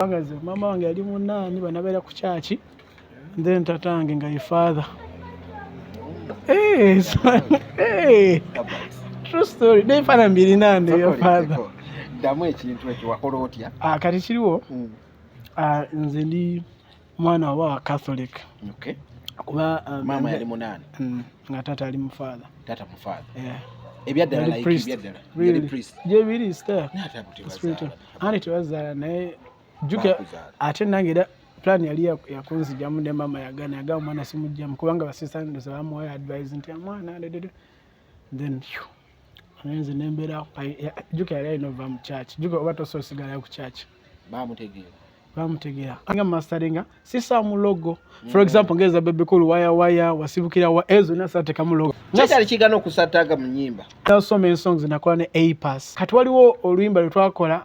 Kubanga nze maama wange yali munaani, banabeera ku kyaki, then tata wange nga ye father. Hey, so, hey, true story, n'ebifaananyi mbirina nde ya father. Ddamu ekintu ekyo, wakola otya? Ah, kati kiriwo, ah, nze ndi mwana wa Catholic. Kuba Maama yali munaani? Nga tata ali mu father. Tata mu father. Yeah. Ebyaddala, Yali like priest. ebyaddala. Really. Yali priest. Gyebiri is there. Naye ate abo tebazaala. Spiritual. Anti tebazaala, naye jjukira Baakuzaala. Ate nange era plan yali yakunzigyamu ne maama yagaana, yagamba omwana simugyamu kubanga basista ndoza bamuwayo advice nti omwana dedede, then phew, naye nze nembeera. Jjukira yali alina ova mu church, jjukira oba tosobola osigalayo ku church. Bamutegeera. Bamutegeera nga masteringa sisaamu logo. For example, ngeza Bebe Cool, waya waya wasibukira wa, ezo zonna saatekamu logo. Kyali kigana okusataaga mu nnyimba. So many songs nakola ne A-Pass. Kati waliwo oluyimba lwe twakola,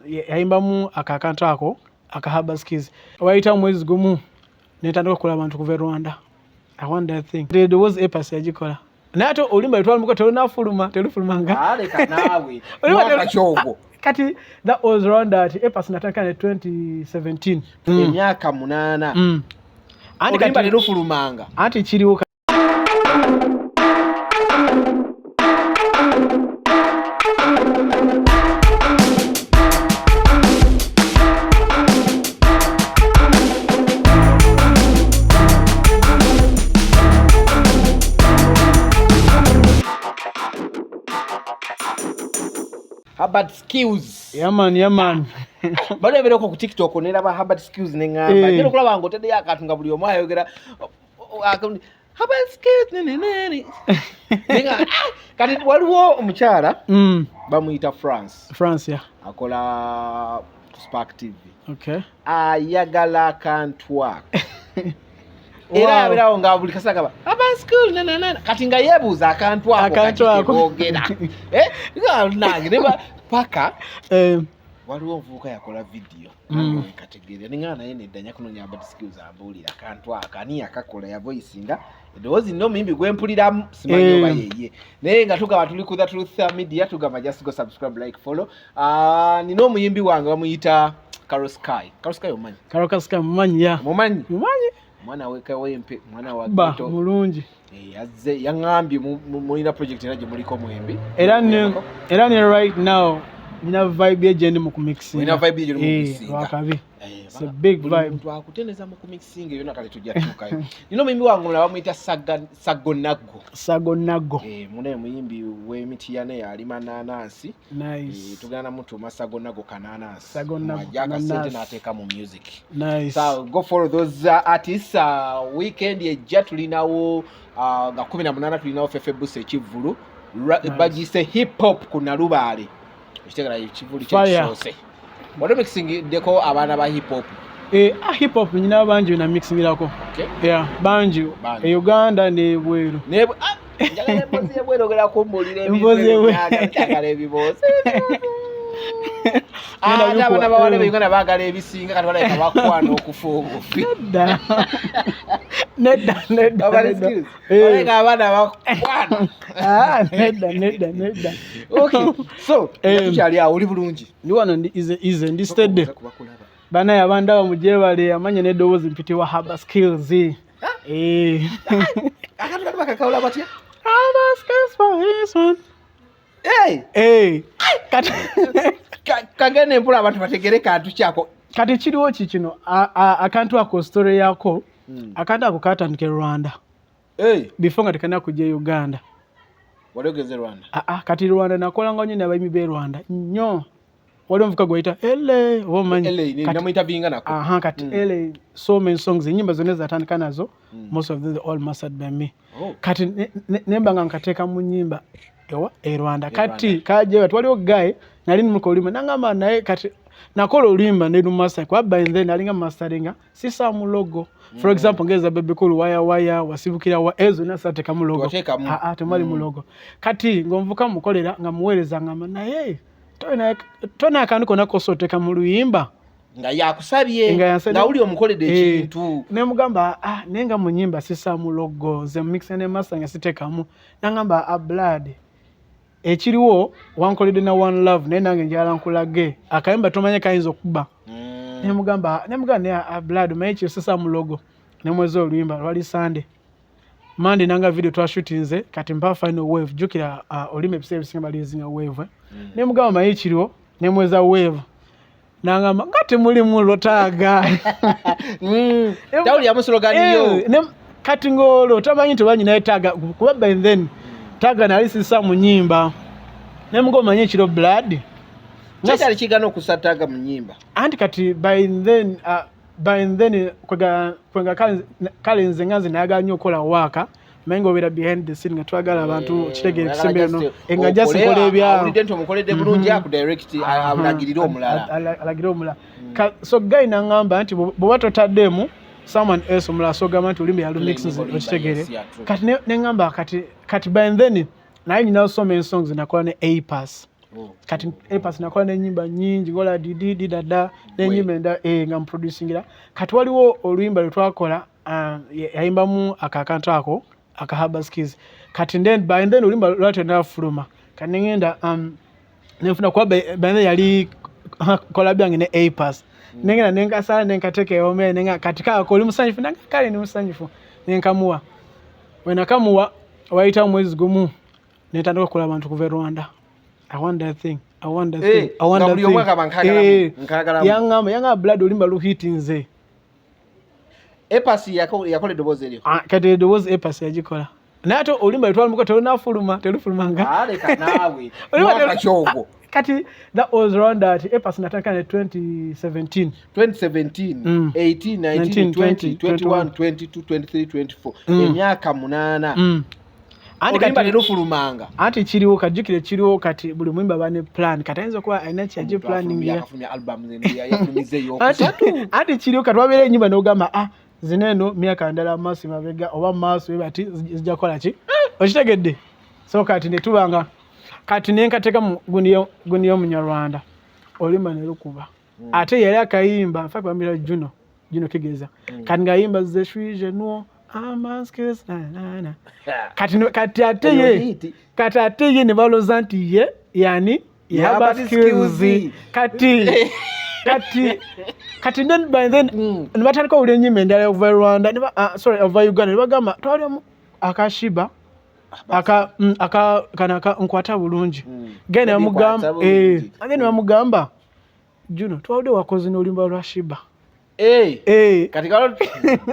yayimbamu akakantu ako aka Herbert Skillz. Wayita omwezi gumu netandika okukola abantu kuva e Rwanda. I want that thing. Eddoboozi A-Pass yagikola, naye ate oluyimba lwe twalimuko telunafuluma, telufuluma nga Aleka naawe. Oluyimba Mwaka kyogwo? Kati that was Rwanda ati A-Pass natandika ne 2017. Emyaka 8. Anti Oluyimba kati terufulumanga. Anti kiriwo. Herbert Skillz. Yeah man, yeah man. Bali ebeereko ku TikTok neraba Herbert Skillz neŋŋamba, Eh. ngenda okulaba nga otaddeyo akantu nga buli omu ayogera Herbert Skillz nenenene. Nenga, ah, kati waliwo omukyala bamuyita France. France, yeah. Akola ku Spark TV. Ayagala akantu ako era abeerawo nga buli kaseera gaba Herbert Skillz nenenene, kati nga yeebuuza akantu ako Akantu kati ako. keboogera. Eh, nga nange ne paka waliwo omuvubuka yakola vidiyo kategeera ninga naye nedda nja kunoonya Herbert Skillz ambuulira akantu ako ani yakakola, yavoicinga eddoboozi nina omuyimbi gwempuliramu, simanyi oba yeye, naye nga tugamba tuli ku The Truth Media, tugamba just go subscribe, like, follow. Ah, nina omuyimbi wange bamuyita Caro Sky. Caro Sky omumanyi? Caro Sky mumanyi, yeah. Mumanyi? Mumanyi. Mwana wekawempe, mwana wa Ba ghetto. Mulungi. Eh, azze yaŋŋambye mulina project era gye muliko mwembi. Era ne right now nina vibe ye gye ndi mu kumixinga. Olina vibe ye gy'oli mu Eh, kumixinga. lwakabi. Eh, It's a big buli vibe. muntu akuteneza mu kumixinga ebyo, kale tujja tuukayo. Nina omuyimbi wange omulala bamuyita Sago Naggo. Sago Naggo. Eh, munaye muyimbi w'emitiyana alima nanansi. Nice. Eh, tugenda mutuuma Sago Naggo kananansi. Sago Naggo Ajja akasente kananasi. n'ateeka mu music. Nice. So go follow those artists. Weekend ejja tulinawo nga 18 tulinawo Fefe Busi ekivvulu. Nice. Bagise hip hop ku Nalubaale. Ekitegera ekivvulu Fire. kyekisoose. Wali mixingiddeko abaana ba hip hop? Eh, ah, hip hop nyina bangi na mixingirako. Yeah, bangi. Bangi. E Uganda ne bweru. Ne ah, njagala emboozi y'ebweru, ogera kumbuulira ebintu Emboozi y'ebweru. njagala ebiboozi. Ngenda Ate bikuwa. abaana bawala be Uganda baagala ebisinga, kati balabika bakwana okufa obufi. Nedda. Nedda, nedda. Abali Nedda. skills. Eh. Balabika abaana bakwana. Ah, nedda, nedda, nedda. Okay, so Eh. tukyali awo, oli bulungi? Ndi wano, ndi easy easy, ndi steady. Kubakulaba. Banaye abandaba mugyebale, amanya n'eddoboozi mpitibwa Herbert Skillz. Eh. Akantu kati bakakawula batya? Herbert Skillz for this one. Hey! Eh. Kati Kagenda empola abantu bategere kantu kyako. Kati kiriwo ki kino, akantu ako story yako, akantu ako katandika e Rwanda Hey, before nga tekana kujja e Uganda. Wali ogenze Rwanda? Ah, ah, kati Rwanda nakolanga nnyo n'abayimbi b'e Rwanda nnyo. Waliwo omuvuka gweyita Ele, oba omumanyi? LA, namuyita Vinga nako. Aha, kati Ele, so many songs, ennyimba zonna zatandika nazo, most of them all mastered by me. Oh. Kati nemba nga nkateeka mu nnyimba ewa e Rwanda. Kati kaje bati waliwo guy nali nimuka oluyimba nangamba, naye kati nakola oluyimba ne lumaster kuba by then nalinga masteringa sisaamu logo. For example, ngeza Bebe Cool, waya waya wasibukira wa, ezo zonna saatekamu logo. Tewateekamu. Ah, ah, temwali mu logo. Kati ng'omuvuka mukolera nga muweereza ngamba naye tolina akantu konna kosa oteeka mu luyimba. Nga yakusabye. Nga yansabye. Nga wuli omukoledde Eh, ekintu. Nemugamba, ah, naye nga mu nyimba sisaamu logo, nze mixa ne master nga siteekamu. Nangamba, ah, blood, ekiriwo wankoledde na one love, naye nange njagala nkulage akayimba tomanye kayinza okuba. Nemugamba ne blood maye kyosesa mu logo nemweza oluyimba lwali Sunday, Monday nanga video twashutinze. Kati mpa final wave. Jjukira oluyimba ebiseera ebisinga balizinga wave, eh? Nemugamba maye kiriwo, nemweza wave, nangamba nga temulimu tag. Tawuliramu slogan yo. Eh, kati ng'olwo tamanyi nti oba nyinayo tag, kuba by then tag nali sisa mu nyimba. Nemuga omanyi ekiro blood. Kyali kigana okussa tag mu nyimba? Anti kati by then kwenga kale nze nga nze nayagala nnyo okukola waaka, naye nga obeera behind the scene nga twagala abantu kitegeere kisembe eno enga just nkola ebyawo. Awulidde nti omukoledde bulungi, aku direct alagirire omulala. Alagire omulala. So guy naŋŋamba nti bw'oba totaddemu someone else omulala, so ogamba nti oluyimba yalumixinze, okitegeere. Kati neŋŋamba kati by then naye nyina so many songs nakola ne A Pass. Kati A Pass nakola n'ennyimba nnyingi ngola dididi dada n'ennyimba enda nga muproducingira. Kati waliwo oluyimba lwe twakola, yayimbamu ako akantu ako aka Habaskis. Kati then by then oluyimba lwali tenafuluma. Kati nengenda nenfuna, kuba by then yali collab yange ne A Pass. Nengenda nenkasala nenkateeka ewome nenga kati kaako oli musanyufu? Nanga kale ndi musanyufu. Nenkamuwa, wenakamuwa wayitawo mwezi gumu netandika okukola abantu kuva e Rwanda, "I want that thing, I want that thing, I want nga that buli omu thing." agamba, "Nkaagalamu, nkaagalamu." Yaŋŋamba blood oluyimba luhitinze. A Pass yakola eddoboozi eryo? Ah, kati eddoboozi A Pass yagikola, naye ate oluyimba lwetwalimuko telunafuluma, telufuluma nga Ah, leka naawe. Oluyimba Mwaka kyogwo? Kati that was around that A Pass natandika ne 2017. 2017. 18, 19, 19, 20, 20, 21, 22, 23, 24. Emyaka 8. Anti Oluyimba kati terufulumanga. Anti kiriwo, kajjukire kiriwo. Kati buli muyimba aba ne plan. Kati ayinza okuba alina kyagi planning ya Yakafulumya album yafulumiza eyokusatu. Anti kiriwo, kati wabeera enyimba n'ogamba, ah, zino eno myaka ndala maaso mabega oba maaso bwe bati zijja kukola ki, okitegedde? So kati ne tubanga kati nenkateeka mu gundi y'omunyarwanda, oluyimba ne lukuba. Ate yali akayimba, in fact bambira Juno, Juno Kigeza. Kati ng'ayimba zeshwije nuo amaskes na na na. Kati ate Eyo ye hit. Kati ate ye ne baloza nti ye yani Ye yaba Herbert skills. Skills. Kati then by then ne batandika owulira ennyimba endala okuva e Rwanda sorry, okuva Uganda, ne bagamba twalimu akashiba aka kano aka nkwata bulungi. Genda bamugamba Nkwata bulungi. Ate ne bamugamba, Juno, twawudde wakoze n'oluyimba lwa Shiba. Eh, Eh, kati kalo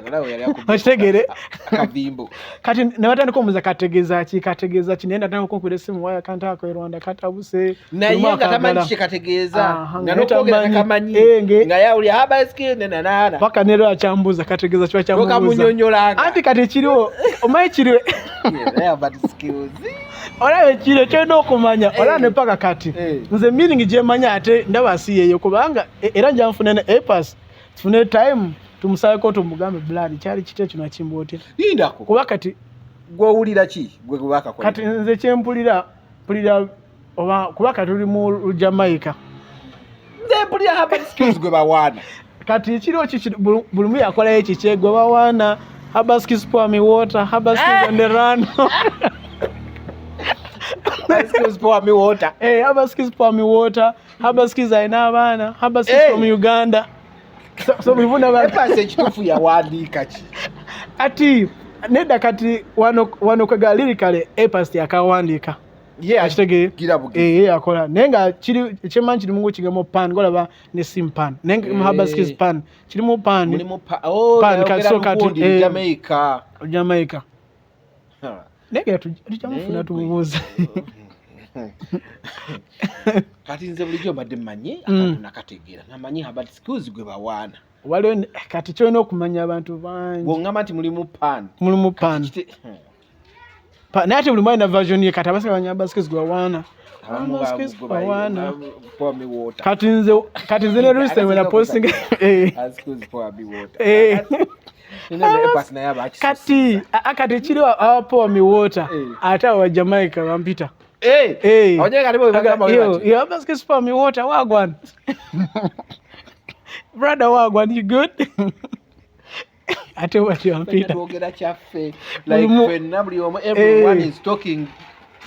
olaba yali akubye Okitegere? akavimbo. Kati ne batandika omuza kategeeza ki, naye natandika okunkubira essimu, waya kantu ako e Rwanda katabuse. Naye Lumu nga tamanyi akaagala. kyekategeeza. Aha, nga nga n'okwogera tamanyi. takamanyi. Eh, nga yawulira habaski nenanaana. Paka nero akyambuuza kategeeza kiba kyamubuuza. Tokamunyonyolanga. Anti kati kiriwo, omanyi kiriwo, olaba ekiro kyolina okumanya, olaba ne paka kati nze meaning gyemanyi ate ndaba si yeeyo, kubanga era nja nfune ne A Pass, tufune time tumusaleko tumugambe, blood kyali kitya kino akimba otya? Lindako. Kuba kati Gwowulira ki gwe gwe bakakola? Kati nze kyempulira mpulira oba kuba kati tuli mu Jamaica. Nze mpulira Herbert Skills gwe bawaana. Kati ekiriwo kiki? Buli mu yakolayo ekikye gwe bawaana. Habaskis pour me water, Habaskis on the run. Herbert Skills pour me water. Hey, Habaskis pour me water, Habaskis alina abaana, Habaskis Hey. from Uganda. So bivuna A Pass ekituufu yawandiika ki? Kati nedda, kati wano kwega lyrically A Pass yakawandiika. Ye Akitegeere? gira bugizi. Eh, ye yakola, naye nga kiri kyemmanyi kirimu kigambo pun, golaba ne sim pun, naye nga mu Habaskis pun kirimu pun. Mulimu pa, oh, Pan, yayogera kati so kati, lugundi, Jamaica. Jamaica. Ha. Naye nga tujja mufuna Naye tumubuuze. Kati nze bulijjo mbadde mmanyi akantu nakategeera, namanyi Herbert Skills gwe bawaana. Waliwo kati kyolina okumanya, abantu bangi Bw'oŋŋamba nti mulimu pun, mulimu pun. Naye ate buli mwalina version ye. Kati abasinga banya Habaskis gwe bawaana, Abamu Habaskis gwe bawaana. Pour me water. Kati nze ne recent when I posting Herbert Skills pour me water. Nina ne A Pass naye aba akisusa. Kati kiriwo aba pour me water. Ate abo ba Jamaica bampita. Abanyamaica nibo bebagamba bwe Yo, bati. yo, Habaskis pour me water, wagwan brother, wagwan, you good? Ate bati Ffenna bampita. twogera kyaffe like ffenna buli omu, everyone is talking,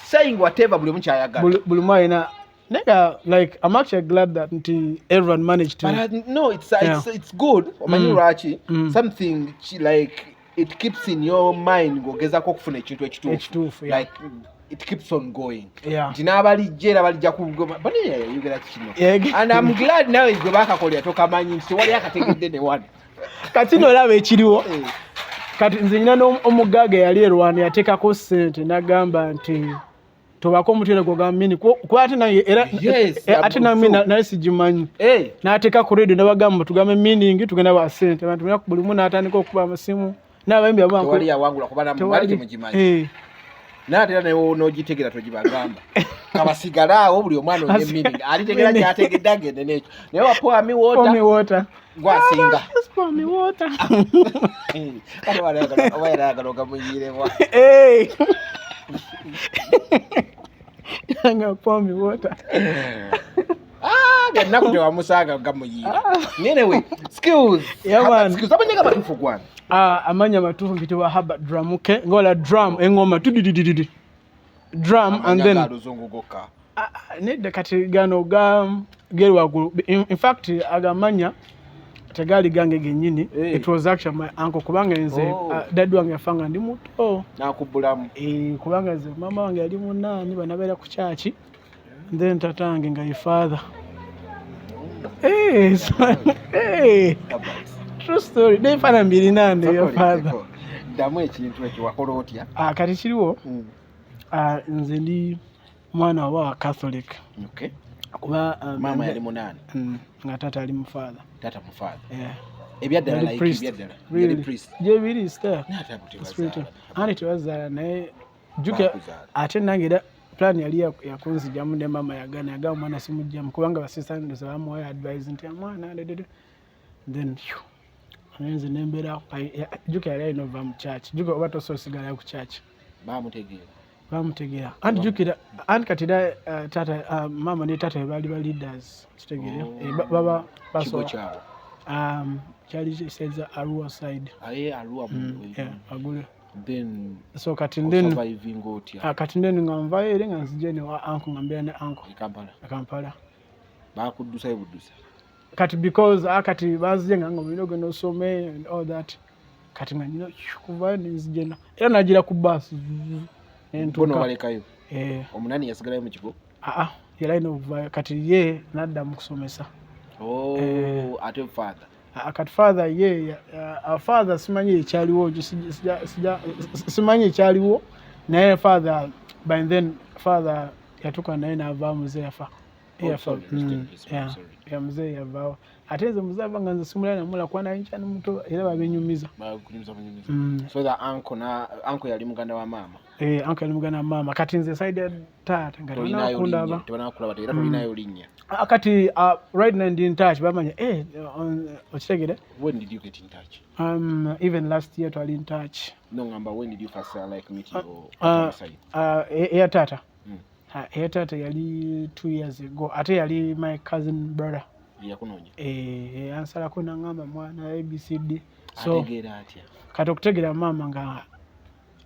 saying whatever buli omu kyayagala. Buli omu alina Nigga, like, I'm actually glad that nti everyone managed to. But no, it's good. Omanyi lwaki? Something like it keeps in your mind ng'ogezaako okufuna ekintu ekituufu. Ekituufu, yeah. Like it keeps on going. Yeah. Nti n'abalijja era balijja kugoma. Bani yayogera kino. Yeah. And I'm glad nawe gwe baakakolera tokamanyi nti tewali akategedde ne wano. Kati nolaba ekiriwo. Eh. Kati nze nina omugagga yali e Rwanda yateekako ssente n'agamba nti tobako omutwere gwa mini kuba ate naye era Yes, ate naye naye sigimanyi. Eh. N'ateeka ku radio n'abagamba tugambe meaning tugenda ba ssente abantu buli omu n'atandika okuba amasimu n'abayimbi abamu Tewali yawangula kuba namwe mwali temugimanyi. Eh. Naye ate era naye n'ogitegera togibagamba. Kabasigale awo buli omwana onye meaning. Alitegera gy'ategedde agende n'ekyo. Naye wa pour me Pour me water water. Gwasinga. Just pour me water. Kale oba yali ayagala ogamuyiirebwa. Hey. Nga pour me water. Ah, byannaku tewamusanga gamuyiira. Anyway, skills. Yeah, man. Skills. Amannya g'amatuufu gwange. Ah, amannya amatuufu mpitibwa Herbert Dramuke ng'ola drum engoma tudidididi drum and then Amannya ga luzungu gokka. Ah, ah, nedda kati gano ga geri waggulu. In fact agamanya tegaali gange gennyini. Hey. It was actually my uncle kubanga nze Oh. Daddy wange yafa nga ndi muto. N'akubbulamu. Eh, kubanga nze maama wange yali munaani banabeera ku church then tata wange nga ye father. Hey, so, hey. True story. N'ebifaananyi mbirina nde ya father. Ddamu ekintu ekyo wakola otya? Ah, kati kiriwo ah, nze ndi mwana wa Catholic. Okay. Kuba Maama yali munaani. Nga tata ali mu father. Tata mu father. Yeah. Ebyaddala Yali like priest. ebyaddala. Really. Yali priest. Gyebiri is there. Naye ate abo Spirit. tebazaala. Anti tebazaala naye jjukira Baakuzaala. ate nange era plan yali yakunzigyamu ne maama yagaana yagamba omwana simugyamu kubanga basista ndoza bamuwayo advice nti omwana dedede then phew, naye nze nembeera jjukira yali alina ova mu church jjukira oba tosobola osigalayo ku church. Baamutegeera. Bamutegeera anti jjukira anti kati era tata maama ne taata be baali ba leaders kitegeere. Oh. Eh, baba Kigo basobola kyawo. Kyali kisaiza Arua side. Aye Arua Yeah, Agule. Then so kati then osurviving otya? Ah, kati then nga nvayo eri nga nzije ne wa uncle nga mbeera ne uncle E Kampala. E Kampala. Baakuddusayo buddusa. Kati because kati banzije nga olina ogenda osome and all that kati nga nina kuvayo nenzije era nagira ku bus Bo nentuuka. n'obalekayo. Eh, Omunani yasigalayo mu kigo. Aa yali alina okuvaayo kati ye nadda mu kusomesa. Oh, Eh. ate father. Ah, kati father ye father simanyi ekyaliwo simanyi ekyaliwo naye father by then father yatuuka naye n'avaawo muzeeyi yafa. Oh, Yafa. sorry, rest in peace, Yeah. sorry. Yeah, muzeeyi yavaawo ate nze muzeeyi ava nga nze simulala namula kuba naye nkyali muto era babinyumiza. Bakunyumiza bunyumiza. Mm. So the uncle na uncle yali muganda wa maama. Eh, uncle yali muganda wa maama kati nze side ya taata nga Tolinayo tebannakundaba. linnya, tebanakulaba era tolinayo linnya. Ah, kati right now ndi in touch bamanya okitegere. When did you get in touch? Even last year twali in touch. No ngamba when did you first like meet your side? Eya taata. Mm. Eya taata yali 2 years ago ate yali my cousin brother. Yakunoonya. Eh, yansalako nangamba mwana ABCD so Ategeera atya? Kati okutegeera maama nga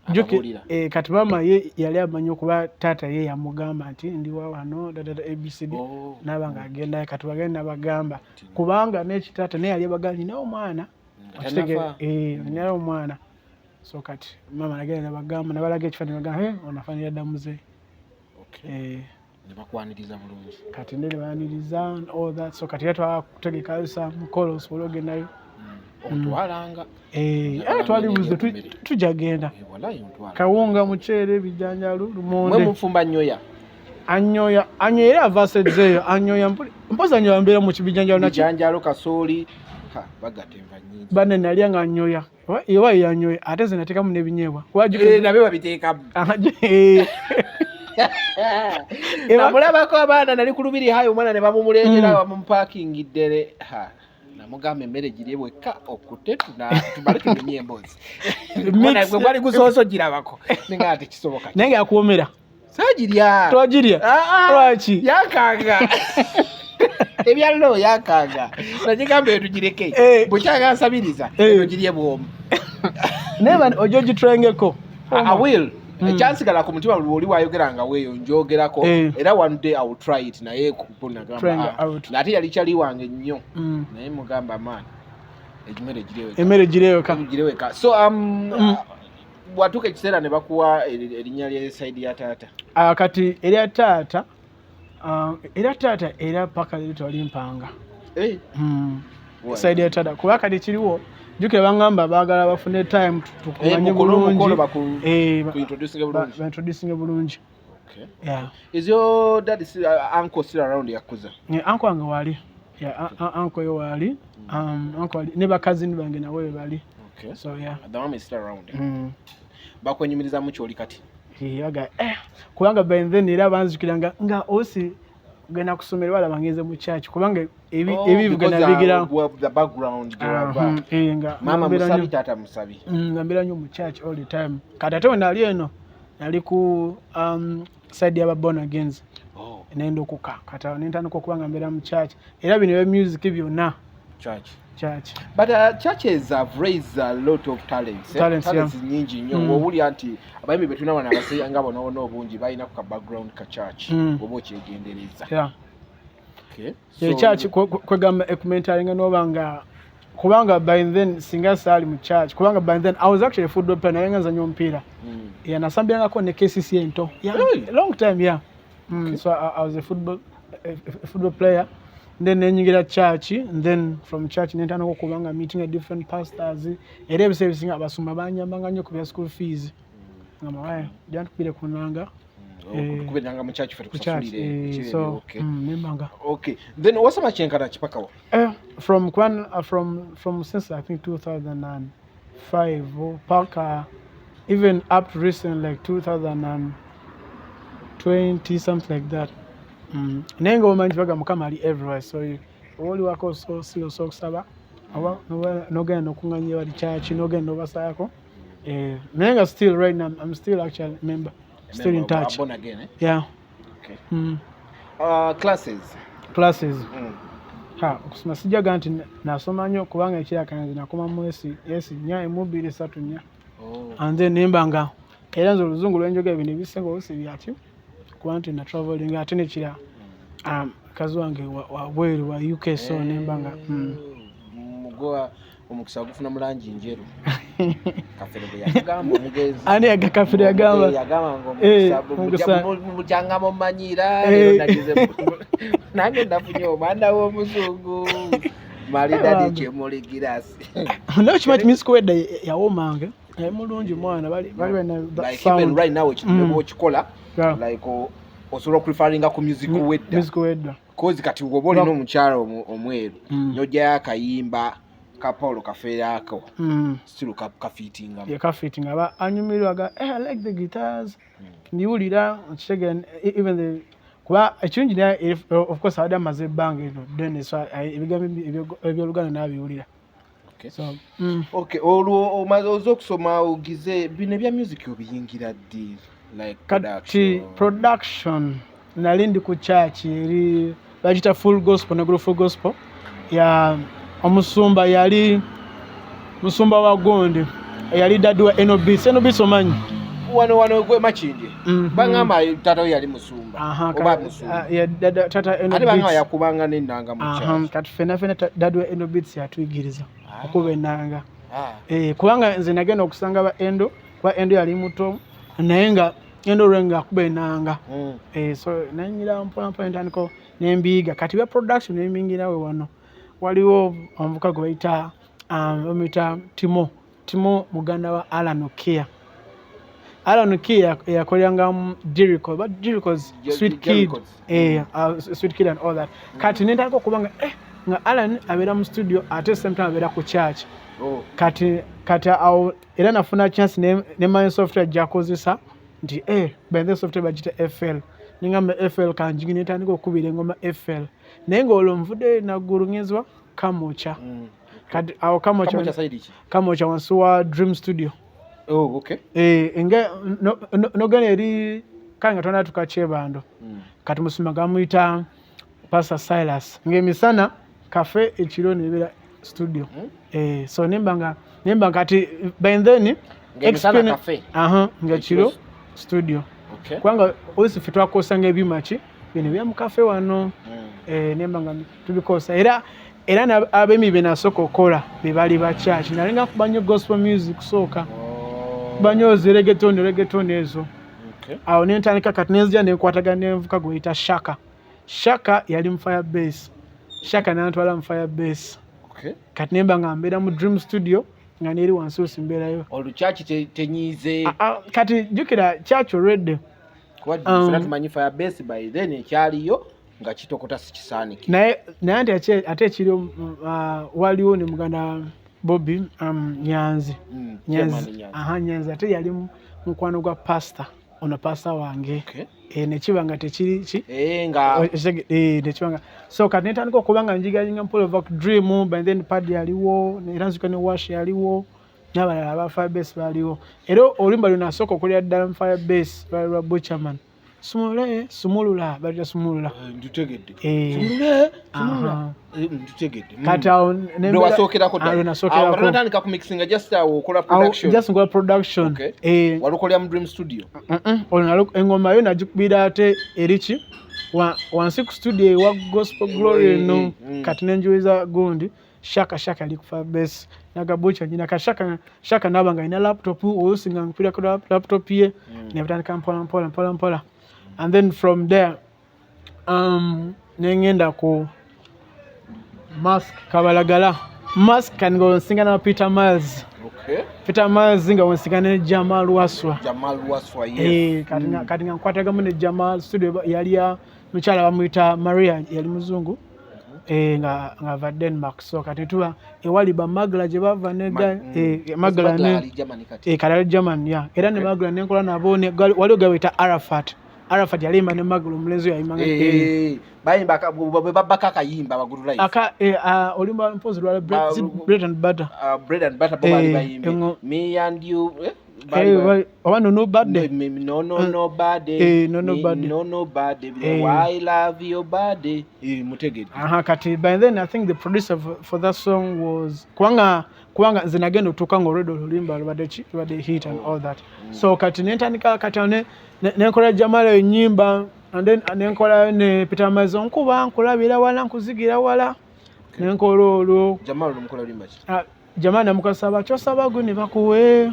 Ababuulira. eh, kati maama ye yali amanyi okuba taata ye yamugamba nti ndi wa wano dadada ABCD. Oh. Naaba nga agendayo kati bagenda nabagamba kubanga n'ekitaata naye yali abagamba nina omwana. Nga Okitegeera? tannafa. Eh, ninayo omwana so kati maama nagenda nabagamba nabalaga ekifaananyi bagamba hey, onafaanira dda muzeeyi. Okay. Eh, Ne bakwaniriza bulungi. Kati nde nebaniriza and all that so kati era twakutegekayo sa mukolo osobole ogendayo. Ontwalanga. Eh, Njagala era twali ngende buze ku mmere. tujja genda. Eh, wallahi ontwala. Kawunga muceere bijanjaalo Mwe lumonde. mufumba nnyoya. Anyoya anyoya era avasedzeeyo anyoya mpozi anyoya mbeera mu kibijanjaalo naki. Bijanjaalo kasooli. Ha, bagatta enva nnyingi. Banne nalya nga anyoya oba oba ye anyoya ate nze nateekamu n'ebinyeebwa kuba Eh, nabyo babiteekamu. Eh, Namulabako abaana nali ku lubiri hayo omwana ne bamumuleetera bamumupakingidde ha namugamba emmere girye bwekka okute tumale tunyumye emboozi. Omwana gwe gwali gusoose ogirabako ninga tekisoboka. Naye nga yakuwomera. Saagirya. Twagirya. Ah, ah, Lwaki? Yankanga ebyallo yankanga nagigamba eyo tugireke. Eh. Bwekyanga nsabiriza Eh. eno girye bwomu. Naye bano ojja ogitwengeko. I will. Ekyansigala ku mutima, buli oli wayogera nga weeyo njogerako. Era one day I will try it, naye Trying nagamba out. Ate yali kyali wange nnyo, naye mugamba, man, emmere gireweka. Emmere gireweka. Gireweka. So bwatuuka ekiseera ne bakuwa erinnya lya side ya taata. Ah, kati erya taata, ah, erya taata era paka leero tewali mpanga. Why? Side ya taata, kuba kati kiriwo, jjukira baŋŋamba baagala bafune time tukumanye mukolo bulungi. Mukolo Eh, kuintroducinge bulungi. Baintroducinge bulungi. Okay. Yeah. Is your daddy still, uncle still around yakuza? Yeah, uncle wange waali. Yeah, uncle yo waali, uncle wali ne bakazini bange nabo we bali. So yeah. The mom is still around. Mm. Bakwenyumirizamu kyoli kati. Yaga, eh, kubanga by then era banzijukiranga nga osi genda kusomero, balaba ngenze mu church, kubanga Oh, ebivuga because, nabigira well, the background gyewava. Eh, nga Mama mbeera musabi, nnyo tata musabi. Nga mbeera nnyo mu church all the time. Kati ate we nali eno, nali ku side y'aba born agains. Nendokoka, kati awo nentandika okuba nga mbeera mu church, era bino ebya music byonna Church. Church. But churches have raised a lot of talents, eh? Talents, Talents nyingi nnyo. Owulira nti abayimbi betulina wano abasinga bonaabona obungi balina ku ka background ka church, oba okyegendereza. Yeah. Church kwegamba ekumentoringa noba nga, kubanga by then singa saali mu church, kubanga by then I was actually a football player, naye nga nzanya omupiira. Yeah, nasambirangako ne KCC ento. Yeah, Really? long time, yeah. So I was a football player. Then nenyingira church, and then from church nentandika okuba nga meeting a different pastors. Era ebiseera ebisinga abasumba banyambanga nnyo ku bya school fees. Ngamba, "Waye, jja ntukubire ku nnanga." Mm. Okubeeranga mu church ffe Ku church. tukusasulire. Eh, so nembanga. Okay, then wasoma kyenkana kipakawa? Eh, from since I think 2005 paka even up to recent, like 2020, something like that. Naye nga omanyi baga Mukama ali everywhere, so oba oli wako so si osobola okusaba oba nogenda nokuŋŋanya bali church, nogenda nobasaako. Eh, naye nga still right now I'm still actually a member, still in touch. Born again, eh? Yeah. Okay. Mm. Classes. Classes. Ha, okusoma sijjaga nti nasoma nnyo, kubanga ekiraka nze nakoma mu S nnya emu bbiri ssatu nnya. Oh. And then nemba nga era nze oluzungu lwenjogera bino ebisinga oluusi byaki, kuba nti na traveling, ate nekira mukazi wange wa bweru, wa UK, so nemba nga. Mugoa omukisa gufuna mu langi njeru, Kafere bwe yagamba omugenzi. Ani yaga Kafere yagamba? Eh, yagamba nga omukisa. Omukisa bukyanga mumanyira. Eh. Leero nagize nange nafunye omwana w'omuzungu malidadi. Bambi. Kyemuli girasi. Naye okimanyi music wedda yawomange, naye mulungi mwana, bali balina that Like even sound. right now ekintu bwokikola, like osobola okureferringa ku music wedda. Music wedda. Cause kati woba olina omukyala omweru, n'ojjayo akayimba ka Paulo Kafeero ako, still kafiitingamu. Yakafiitinga, aba anyumirwa ga, eh, I like the guitars, ndiwulira okitegeera, even the kuba ekirungi naye of course abadde amaze ebbanga eryo ddene, so ebigambo ebyoluganda n'abiwulira. Okay. So. Okay, olwo omaze oze okusoma, ogize bino ebya music, obiyingira ddi, like Kati production? Production nali ndi ku church eri bagita Full Gospel, negulu Full Gospel ya omusumba, yali musumba wa gundi, yali daddy wa Nobis. Nobis omanyi? Wano wano gwe Makindye? Mhm. Baŋŋamba taata we yali musumba. Oba musumba. Ah, ya tata Ate baŋŋamba Nobis. yakubanga n'ennanga mu church. Kati fena fena daddy wa Nobis yatuyigiriza okuba ennanga. Ah. Eh, kubanga nze nagenda okusanga ba Endo, kuba Endo yali muto, naye nga Endo lwe nga akuba ennanga. Eh, so nanyira mpola mpola, ntandika nembiyiga. Kati bya production nembiyingira we wano waliwo omuvuka gwe bayita bamuyita Timo. Timo muganda wa Alan Okia. Alan Okia yakoleranga mu Jericho, but Jericho's Sweet Kid. Jericho's. Eh, Sweet Kid and all that. Kati nentandika okuba nga, eh, nga Alan abeera mu studio, ate same time abeera ku church. Oh. Kati awo era nafuna chance ne software gyakozesa nti, eh, by the software bagita FL, nengamba FL kanjigi, netandika okukubira engoma FL, naye ng'olwo nvudde Naggulu ngezwa Kamwokya. Kati awo Kamwokya Kamwokya side ki? Kamwokya wansi wa Dream Studio. Oh, okay. Eh, nga nogenda eri kale nga tonatuka Kyebando. Kati musumba gamuyita Pastor Silas, ng'emisana cafe, ekiro nebeera studio. Eh, so nemba nga kati by then Ng'emisana cafe. Aha, nga kiro. studio, kubanga oluusi ffe twakosanga ebyuma ki bino ebyamukafe wano. Nemba nga tubikosa, era abemi be nasooka okukola be baali ba church. Nalinga nkuba nnyo gospel music kusooka, kuba nnyo zi reggaeton ezo. Awo nentandika, kati nenzija nenkwatagana nenvuka gweyita Shaka. Shaka yali mu Fire Base. Shaka nantwala mu Fire Base. Kati nemba nga mbeera mu Dream Studio, nga neri wansi osi mbeerayo. Olwo church tenyiize? Ah, ah, kati jjukira church already. Kuba fena tumanyi Fire Base by then ekyaliyo nga kitokota, si kisaanikire. Naye nti ate ekiri waliwo ne muganda Bobby, Nyanzi. Nyanzi. Chairman Nyanzi. Aha, Nyanzi ate yali mukwano gwa pastor ono, pastor wange. Nekiba nga tekiri ki Nga nekiba nga so kati netandika okuba nga njigayinga mpola ova ku Dream. By then Pad yaliwo, era nzika ne Wash yaliwo, n'abalala aba Firebase baaliwo. Era oluyimba lwe nasooka okulira ddala mu Firebase lwali lwa Butcherman, "Sumulule Sumulula", balita "Sumulula". Ntutegedde. Eh. Sumulule sumulula. Aha. Ntutegedde. Kati awo lwe wasookerako Ah, lwe ddala. nasookerako. Awo natandika ku mixinga, just awo okola Awo, production? Just nkola production. Walukolera mu Dream Studio? Olwo engoma yo nagikubira ate eriki wansi ku studio ewa Gospel Glory eno. Kati nenjuliza gundi Shaka. Shaka ali ku Firebase nagabucha nyina ka Shaka. Shaka naba nga alina laptop, oluusi nga nkubira ku laptop ye. Nebitandika mpola mpola mpola mpola, and then from there nengenda ku Mask Kabalagala. Mask kati nga onsinga na Peter Miles. Peter Miles nga onsinga ne Jamal Waswa. Jamal Waswa, yes. Kati nga nkwatagamu ne Jamal. Studio yali ya mukyala bamuyita Maria, yali muzungu, nga ava Denmark. So kati tuba ewali bamagla gye bava ne Magla ne Ali Germany kati. Kati ali German, ya. Era ne Magla nenkola nabo waliwo gwe bayita Arafat. Arafat yalimba ne Magla, omulenzi oyo yayimbanga. Bayimba bwe babbako akayimba Bagulu Life. Aka olimba mpozi lwala bread and butter. Bread and butter, bo bali bayimbye me and you, bali Oba no no birthday. No, no, no body. No, no Me, body. No, no body. I love your body. Mutegedde. Aha, kati by then I think the producer for that song was, kubanga nze nagenda otuuka nga already oluyimba lubadde ki, lubadde hit and all that. So kati nentandika kati awo nenkola Jamala ennyimba, and then nenkolayo ne Peter Mazo, "Nkuba nkulabira wala nkuzigira wala", nenkola olwo. Jamal olumukola luyimba ki? Ah, Jamal namukasaba "Kyosaba gwe ne bakuwe".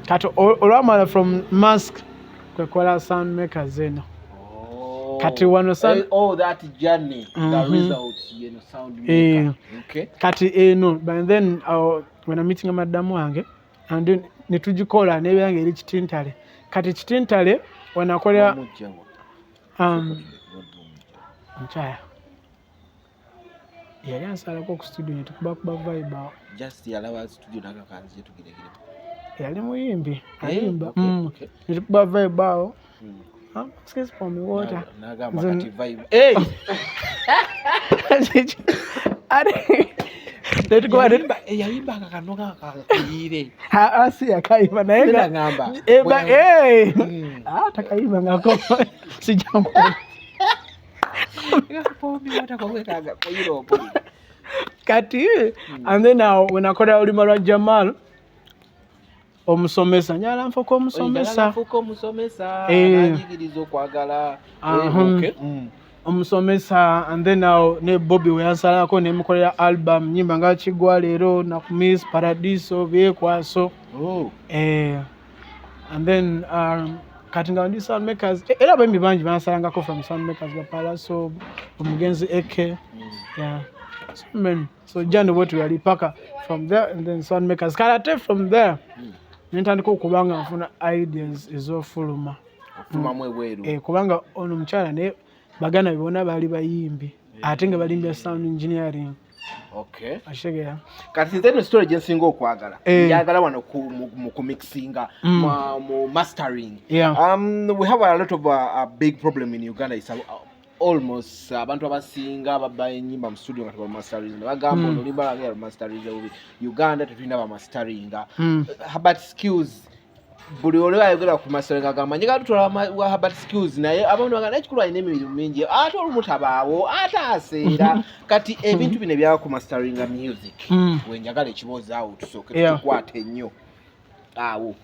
Kati olwamala from Mask kwekola Sound Makers eno. Oh. Kati wano Oh, that journey, the result yeno Sound Maker. Okay. Kati eno by then when I'm meeting madamu wange and then netugikola nebeera nga eri Kitintale. Kati Kitintale wanakolera Wamujja wa? Omukyala yali ansalako ku studio netukubakuba vibe awo. Just yalaba studio nagakanzije tugiregere. Yali muyimbi, ayimba. Netukuba vibe awo. "Excuse for me water." Nagamba kati vibe. Hey! Ate netukuba Yayimbanga kano kakayiire. Si yakayimba naye Nagamba. Ah, takayimba ngako sijambo. Kati and then now when akola olulimi lwa Jamal, "Omusomesa", "Njagala nfuuka omusomesa". Fuuka omusomesa. Nanjigiriza okwagala. Aha. Okay. "Omusomesa", and then now ne Bobby weyansalako nemukolera album, nyimba nga "Kigwa Leero", "Nakumiss", "Paradiso", "Byekwaso". Oh. And then kati nga ndi Sound Makers, era abayimbi bangi bansalangako from Sound Makers, Bapalaso, omugenzi Eke. Yeah, so many. So jani bwetu yali paka from there, and then Sound Makers. Kale ate from there nentandika okuba nga nfuna ideas ez'ofuluma. Ofulumamu ebweru. Kubanga ono omukyala naye baganda be bonna baali bayimbi, ate nga balimbya sound engineering. Akitegeera? Kati nze eno story gye nsinga okwagala. Njagala wano mu kumixinga, mu mastering. We have a lot of a big problem in Uganda. Is almost abantu abasinga babba ennyimba mu studio nga tebamasteringa, bagamba ono oluyimba lwange yalumasteringa bubi. Uganda tetulina bamasteringa. Herbert Skills, buli oli ayogera ku mastering agamba njagala tutwala wa Herbert Skills, naye abantu bagamba naye kikulu alina emirimu mingi, ate olumu tabaawo, ate aseera. Kati ebintu bino ebya ku masteringa music, wenjagala ekiboozi awo tusooke tukikwate ennyo awo.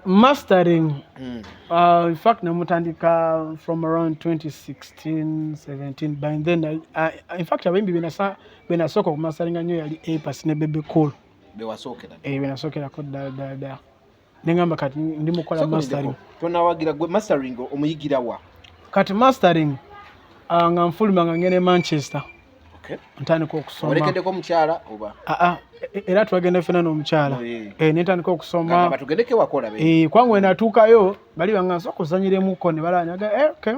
Mastering, in fact namutandika from around 2016 17. By then in fact abayimbi benasooka okumasteringa nnyo yali Apass ne Bebe Cool. Bewasookera? Eh, benasookerako ddala ddala ddala, nengamba kati ndi mukola mastering. Tonawagira, gwe mastering omuyigira wa? Kati mastering, nga nfuluma nga ngenda e Manchester, ntandika okusoma. Olekeddeko omukyala oba? Ah, ah, era twagenda ffena n'omukyala. Eh, nentandika okusoma. Gamba tugendeko ewakola be. Eh, kubanga we natuukayo bali banga nsooka ozanyiremuko ne balaba, eh, okay,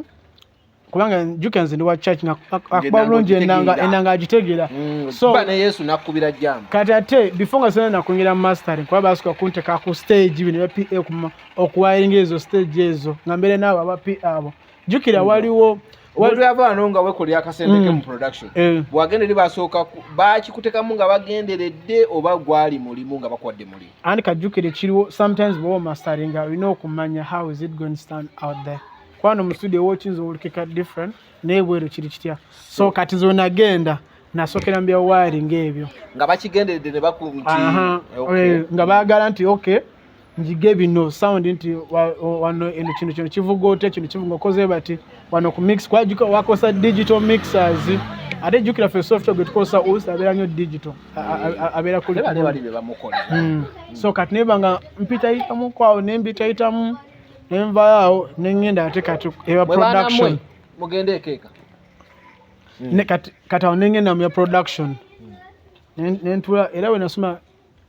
kubanga njjuka nze ndi wa church nga akuba Ng'ennanga bulungi ennanga. Ogitegeera. Ennanga agitegeera. So Ba ne Yesu nakkubira jjamba. Kati ate before nga sina nakuyingira mastering, kuba basooka kunteka ku stage bino ebya PA okuwayiringa ezo stage ezo nga mbeere naabo aba PA abo. Jjukira waliwo Omuntu yava wano nga wekolera akasente ke mu production, bwagenda eri basooka bakikutekamu nga bagenderedde oba gwali mulimu nga bakuwadde mulimu? And kajjukire kiriwo, sometimes bw'oba masteringa olina okumanya how is it going to stand out there, kubanga mu studio wokiyinza owulikika different, naye bweru kiri kitya? So kati ze nagenda nasookera mu bya wiring ebyo. Nga bakigenderedde ne baku nti Aha, okay. eh, nga baagala nti okay, njige bino sound nti wano eno kino kivuga otya, kino kivuga okoze bati wano ku mix kwajuka wakosa digital mixers. Ate jjukira ffe software gwe tukozesa oluusi abeera nnyo digital, abeera kuli Bali bali be bamukolera. So kati neba nga mpitayitamuko awo, nembitayitamu, nenvaayo awo nengenda ate kati eba Mwe baana mmwe production. Mugende ekeeka. Ne kati awo nengenda mu ya production. Nentula era we nasoma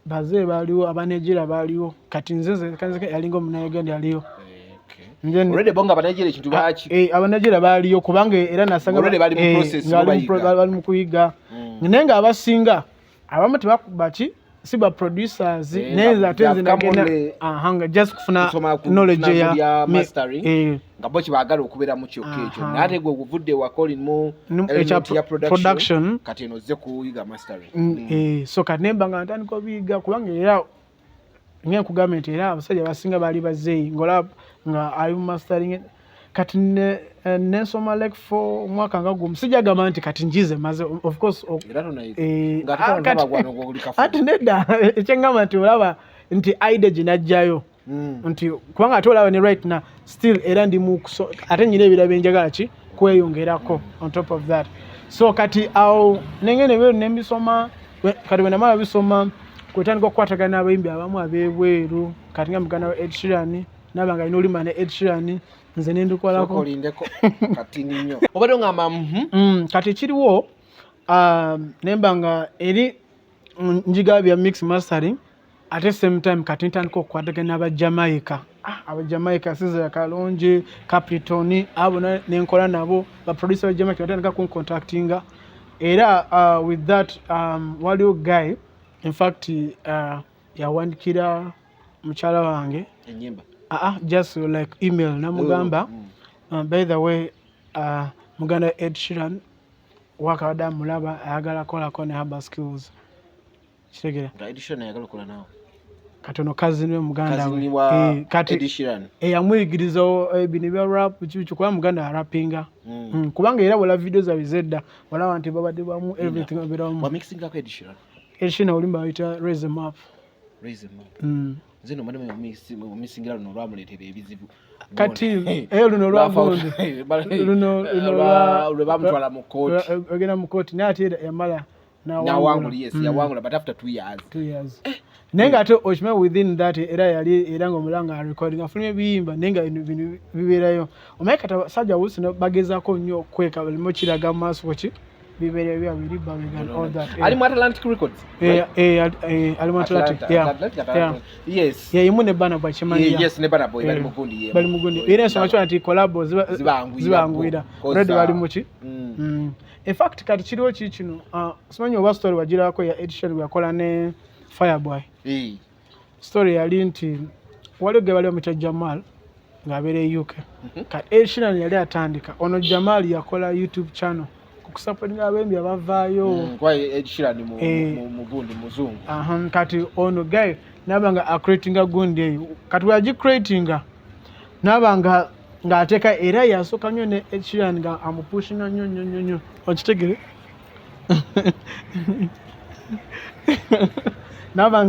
bazee baaliwo, abanegira baaliwo. Kati nze yalinga omunauganda yaliyo. Already bo nga Abanigeria ekintu baki Eh, Abanigeria baaliyo kubanga era nasanga Already bali mu eh, process, nga bo bali mu bayiga. bali mu kuyiga, naye nga abasinga abamu tebakuba ki, si ba producers. Eh, Naye nze ate nze nga nagenda kamule aha, nga just kufuna kusoma knowledge kufuna ya bya mastering. Eh, nga bo kyebaagala okubeeramu kyokka ekyo. Naye ate gwe oguvudde ewaka olimu element ekya ya production, production. Kati eno ozze kuyiga mastering. Eh, so kati nemba nga ntandika obiyiga kubanga era nga nkugambye nti era abasajja abasinga baali bazeeyi ngaolaba nga ali mu mastering. Kati eh, nensoma like for omwaka nga gumu. Sijagamba nti kati njize maze, of course Era tonayiga eh, nga ah, ate guli kafu. Ate nedda, ekyengamba nti olaba nti idea gye najjayo nti kubanga ate olaba ne right now still era ndi mu ate nyina ebirala byenjagala ki kweyongerako on top of that. So kati awo nengenda ebweru nembisoma. Kati bwe namala bisoma kwetandika okukwatagana n'abayimbi abamu ab'ebweru. Kati nga muganda wa Ed Sheeran, naba nga alina oluyimba ne Ed Sheeran, nze nendukolako. Olindeko katini nnyo, obadde ongamba mhm. Kati kiriwo, nemba nga eri njiga bya mix mastering, ate same time kati ntandika okukwatagana n'Abajamaica. Ah, Abajamaica, Siza Kalongi, Capleton, abo nenkola nabo. Baproducer ba Jamaica batandika kuncontactinga era with that, waliwo guy, in fact yawandikira mukyala wange enyimba. Just like email namugamba, by the way, muganda Ed Sheeran wakabadde amulaba, ayagala kolako ne Herbert Skillz, kitegera? Nga Ed Sheeran ayagala okukola naawe? Katono cousin we, muganda Cousin we. wa Eh, kati Ed Sheeran. Eyamuyigiriza bino ebya rap kiki, kuba muganda arapinga. Kubanga era wala video zaabwe zedda walaba nti babadde bamu, everything babeera wamu. Wamixingako Ed Sheeran? Ed Sheeran oluyimba bayita Raise 'Em Up. Raise 'Em Up. Nze no mane mumisingira luno lwamuleetera ebizibu. Kati eh, luno lwagundi luno lwe bamutwala mu kooti. Ogenda mu kooti, naye ate era yamala nawangula. Yes, yawangula, but after 2 years. 2 years, naye nga ate okimanyi within that era yali era nga omulanga recording afulumya ebiyimba, naye nga bino bibeerayo. Omanyi kati abasajja wusi bagezaako nnyo okweka baleme okiraga mu maaso ki bibeera bya biri babega and all that. Ali mu Atlantic Records. Eh, eh, eh, ali mu Atlantic. Atlanta, Yeah. Atlantic, Yeah. Atlantic. Yes. Yeah, yimu ne Burna Boy kimanyi. Yeah, yes, ne Burna Boy bali mu gundi yemu. Bali mu gundi era ensonga kiba nti collabo Zibanguyira zibanguyira. bo. Already bali mu ki. In fact kati kiriwo ki kino, simanyi oba story wagirako ya Ed Sheeran bwe yakola ne Fireboy. Story yali nti waliwo ge bali bamuyita Jamal ng'abeera e UK. Kati Ed Sheeran yali atandika, ono Jamal yakola YouTube channel okusupportinga abayimbi abavaayo. Kuba Ed Sheeran Eh. mu gundi muzungu. Aha, kati ono guy naba nga acreatinga gundi eyo. Kati bwe yagicreatinga naba nga ng'ateeka era yasooka nnyo ne Ed Sheeran nga amupushinga nnyo nnyo nnyo nnyo, okitegere? Naba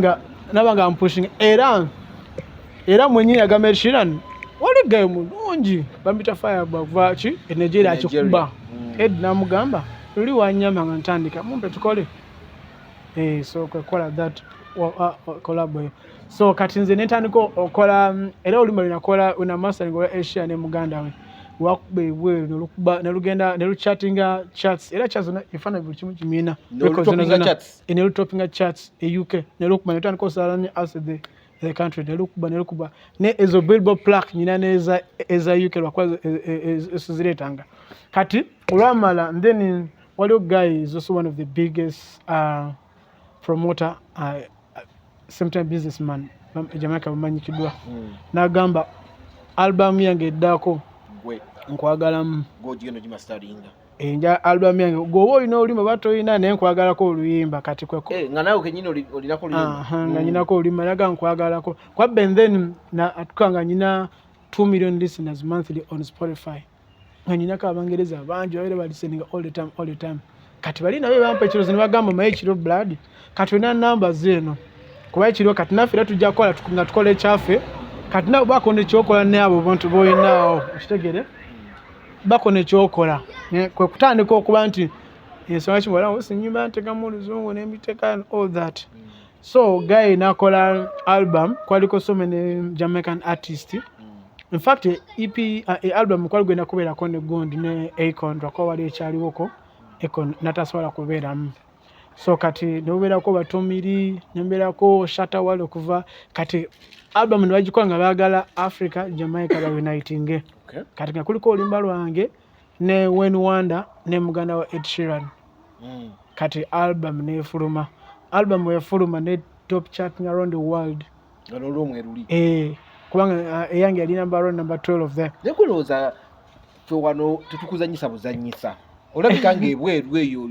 nga amupushinga era Era mwenyini agamba Sheeran wali guy mulungi bamuyita Fireboy okuva ki e Nigeria akikuba. Ed n'amugamba luli wanyama nga ntandika mumpe tukole. So kwekola that collab eyo. So kati nze nentandika okola era oluyimba lwe nakola wena mastering olwa Asia ne muganda we lwakuba ebweru nelukuba nelugenda neluchartinga charts, era charts zonna efaananyi buli kimu kimina. Nelutopinga charts e UK, nelukuba netandika osala ne outside the country, nelukuba nelukuba ne ezo Billboard plaque nyina neza eza UK lwakuba zireetanga. Kati olwamala, then waliwo guy is also one of the biggest promoter, same time businessman Jamaica bamanyikiddwa, n'agamba album yange eddako nkwagalamu. Enja album yange gwoba olina oluyimba oba toyina, naye nkwagalako oluyimba. Kati nga nawe kenyini olinako oluyimba? Nga nyinako oluyimba, naga nkwagalako kwabbe. Then atuka nga nyina 2 million listeners monthly on Spotify, nga nyinako Abangereza bangi babeera balisteninga all the time, all the time. Kati bali nabo bampa ekirowoozo ne bagamba, maye ekiro blood kati olina numbers eno kuba ekiro kati naffe era tujja kukola nga tukola ekyaffe. Kati nabo bako nekyokola naabo bantu boyinaawo okitegere bako nekyokola kwe kutandika okuba nti ensonga kimuwala sinyimba nteekamu oluzungu nembiteeka and all that. So guy nakola album kwaliko so many Jamaican artist. In fact, EP album kwali gwenda kubeerako ne gundi ne Akon, lwakuba wali ekyaliwoko Akon natasobola kubeeramu. So kati nebubeerako Batomiri, nembeerako Shatta Wale okuva kati album ne bagikola nga baagala Africa Jamaica baunitinge. Kati nga kuliko oluyimba lwange ne Wayne Wonder ne muganda wa Ed Sheeran. Kati album nefuluma, album wefuluma ne top charting around the world. Nga n'olwomwe luli. Eh, kubanga eyange yali number around number 12 there. Naye kulowooza ffe wano tetukuzanyisa buzanyisa, olabika ng'ebweru eyo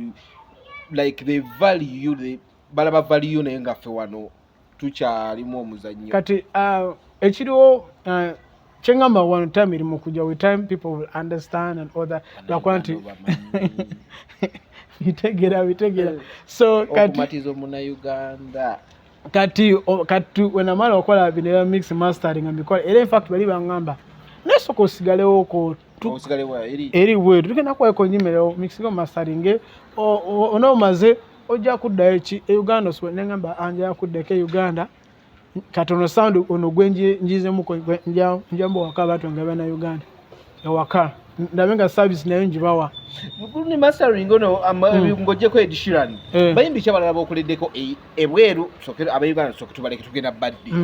like the value the balaba value, naye nga ffe wano tukyalimu omuzannyo. Kati ekiriwo kyeŋŋamba wano time eri mu kujja, with time people will understand and all that, lwakuba nti bitegeera bitegeera. So kati okumatiza omunnayuganda. Kati wenamala okukola bino ebya mix mastering nga mbikola, era infact bali baŋŋamba naye soka osigalewoko osigalewa eri. Eri bweru tugenda kuweko nyimerewo mixinga mastering onoomaze ojja kuddayo ki e Uganda osobola. Neŋŋamba njala kuddako e Uganda. Kati ono sound ono gwe njizemuko njamba waka abantu nga bana Uganda ewaka ndabe nga service nayo ngibawa. Ni mastering ono ng'oggyeko Ed Sheeran, bayimbi ki abalala bokoleddeko ebweru? Tusooke abauganda tusooke tubaleke, tugenda baddi.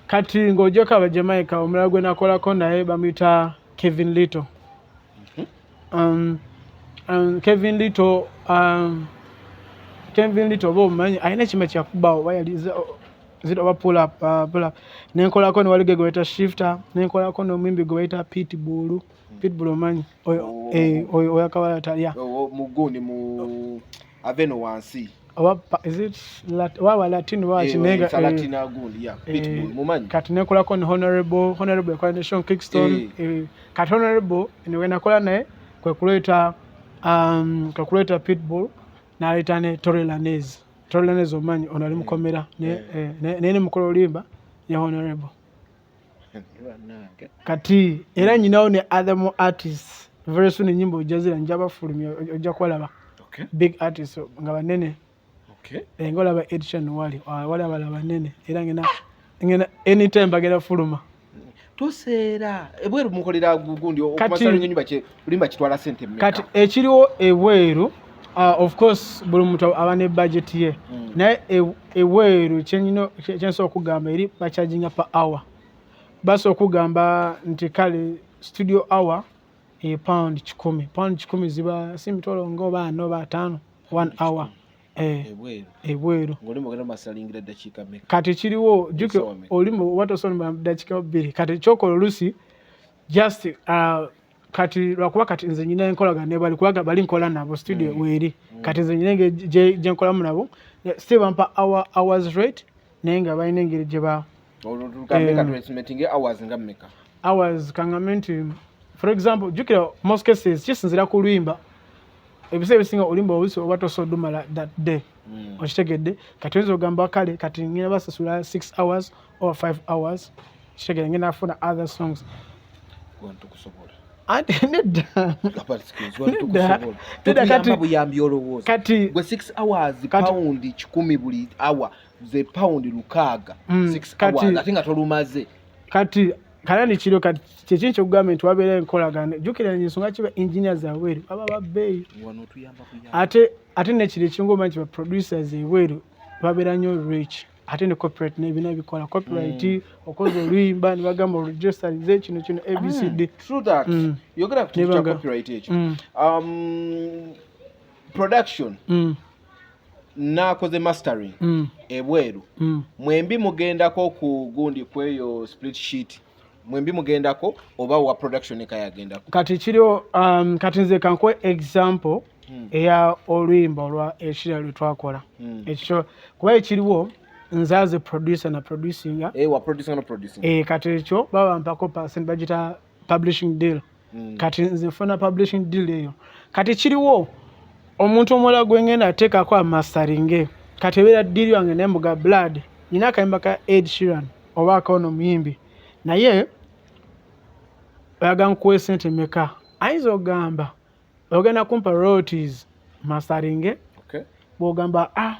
Kati ng'ogyeko Abajamaica, omulala gwe nakolako naye bamuyita Kevin Lyttle. Kevin Lyttle, Kevin Lyttle oba omumanyi, alina ekima kyakuba oba yali zira oba pull up, pull up. Nenkolako ne wali gwe bayita Shifter, nenkolako n'omuyimbi gwe bayita Pitbull. Pitbull omanyi oyo? Oh. Oyo oyakawala talya. Mu gundi mu aveno wansi. Oba is it oba Latin oba kinega. Latina gundi ya Pitbull mumanyi. Kati nekolako ne Honorable, Honorable yakola ne Sean Kingston. Kati Honorable ne nakola naye kwe kuleeta kwe kuleeta Pitbull n'aleeta ne Tory Lanez. Tory Lanez omanyi, ono ali mukomera naye ne mukola oluyimba ne Honorable. Bannange. Kati era nyinawo ne other more artists, very soon enyimba ojja zira nja bafulumya, ojja kubalaba. Big artists nga banene. Nga olaba Ed Sheeran wali wali abalala banene era ngena anytime bagenda fuluma. Toseera ebweru mukolera gundi okumasalinga enyumba oluyimba kitwala sente mmeka? Kati ekiriwo ebweru, of course buli muntu aba ne budget ye, naye ebweru kyensobola okugamba eri bacharginga per hour. Basobola okugamba nti kale studio hour e £100, £100 ziba si mitwalo nga oba ana oba ataano, one hour. Ebweru? Ebweru. Ng'oluyimba ogenda masalingira ddakiika mmeka? Kati kiriwo jjuke Essaawa mmeka? Oluyimba oba tosobola dakiika 2. Kati kyokola olusi just kati lwakuba kati nze nyina enkolagana ne bali kubanga bali nkola nabo studio weeri. Kati nze nyina engeri gye nkolamu nabo, still bampa hours rate, naye nga balina engeri gye ba Olwo tugambe ka tuestimatinge hours nga mmeka? Hours kangambe nti for example jjukira most cases kisinziira ku luyimba. Ebiseera ebisinga oluyimba oluusi oba tosobola dumala that day. Okitegedde? Kati oyinza ogamba, kale kati ngenda basasula 6 hours or 5 hours, kitegedde, ngenda afuna other songs. Wano tukusobola. Anti nedda. Herbert Skillz, wano Nedda. tukusobola. Nedda, Tutuyamba kati buyambi olowooza. Kati Gwe 6 hours, £100 buli hour, ze £600. 6 hours, ate nga tolumaze. Kati kalani kiro, kati kyekiri kyokugamba nti wabeera enkolagano. Jjukira ensonga kiba engineers abweru baba babbeeyi. Wano otuyamba kuyamba. Ate nekiri ekingoma nti baproducers ebweru babeera nnyo rich, ate ne copyright nebina bikola copyright. Okoze oluyimba ne bagamba oregisterize kino kino ABCD. True that. Yogera ku kintu kya copyright ekyo. Production nakoze mastering ebweru, mwembi mugendako ku gundi kweyo split sheet, mwembi mugendako oba wa production ekayagendako? Kati kiriwo, kati nze kankuwe example eya oluyimba olwa ekira lwe twakola. Ekyo kuba ekiriwo, nze as a producer na producinga. Eh, wa producing no producing. Eh, kati ekyo baba mpako percent, bagita publishing deal. Kati nze nfuna publishing deal eyo. Kati kiriwo omuntu omulala gwengenda ateekako amasteringe. Kati ebeera deal yange naye muga blood nina akayimba ka Ed Sheeran oba akaono omuyimbi, naye oyaga nkuwa sente meka? Ayinza okugamba ogenda kumpa royalties masteringe. Bwogamba, ah,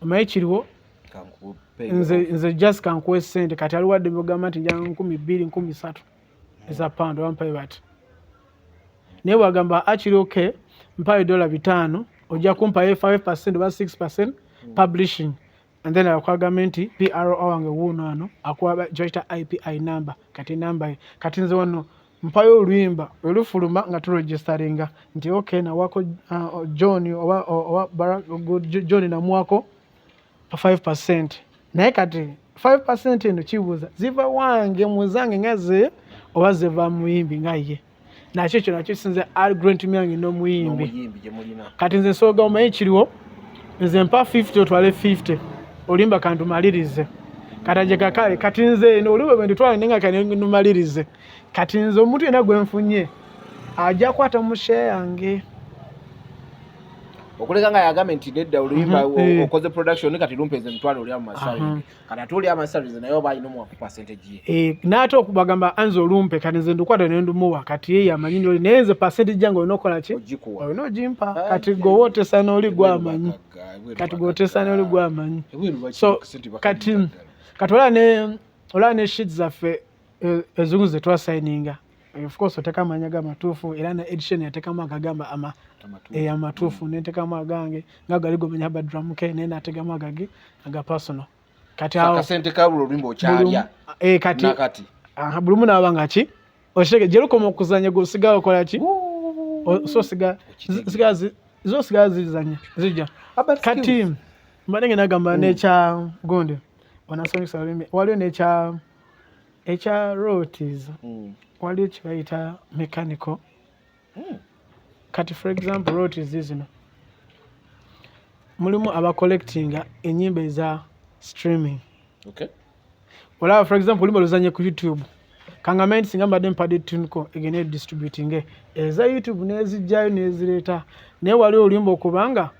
omanyi kiriwo, Kankupe. nze just kankuwe sente. Kati aliwo wadde bwogamba nti njanga 2000, 3000 eza pound, oba bati, naye bwagamba akiri okay, mpayo $5, ojja kumpayo 5% oba 6% publishing, and then akwagamba nti PRO wange wuuno ano, akuwa gyoyita IPI number. Kati namba ye, kati nze wano mpayo oluyimba olufuluma nga turegisteringa nti okay, nawako John oba Barack John, namuwako 5%. Naye kati 5% eno kibuuza ziva wange muzange nga ze oba ziva muyimbi nga ye? Nakyo ekyo nakyo kisinze agreement yange n'omuyimbi. N'omuyimbi gye mulina. Kati nze nsooga omanyi kiriwo, nze mpa 50 otwale 50, olimba kantumalirize. Kati aje kakale, kati nze eno oluyimba bwe nditwala nenga kanumalirize. Kati nze omuntu yenna gwe nfunye ajja kwata mu share yange. Okuleka nga yagambye nti nedda, oluyimba okoze production, kati lumpeze emitwalo, oli amu mastering. Kati ate oli amastering naye oba alina omuwa ku percentage ye. Eh, n'ate okubagamba anze olumpe, kati nze ndukwata ne ndumuwa. Kati ye yamanyi ndoli, naye nze percentage yange olina okukola ki? Ogikuwa. Olina ogimpa. Ah, Kati yeah. gwe owootesa n'oli Ebweru gwamanyi. bagagga, ebweru Kati bagagga. gw'oteesa n'oli gwamanyi. Ebweru baki- So, sente bakagga kati ddala. Kati olaba ne sheet zaffe, ezungu ze twasayininga, of course oteekamu amanya gamatuufu, era ne edition yateekamu agagamba ama Amatuufu. Amatuufu, nenteekamu agange nga gali gomenya badramke, naye nateekamu agage aga personal. Kati So awo akasente ka buli oluyimba okyalya? Kati Nakati. Aha, buli omu naaba nga ki okitege gyerukoma okuzanya gweosigala okola ki? So siga Okitegeera. zo sigala zizanya zijja. Herbert Kati Skillz. mbadde ngenda gamba n'ekya gundi onasomesa olulimi, waliwo n'ekya ekya royalties. Waliwo kyebayita mechanical. Kati for example, royalties zino mulimu abacollectinga enyimba eza streaming. Olaba for example oluyimba luzanye ku YouTube, kangambe nti singa mbadde mpadde TuneCore egende distributinge eza YouTube nezijjayo nezireeta, naye waliwo oluyimba okubanga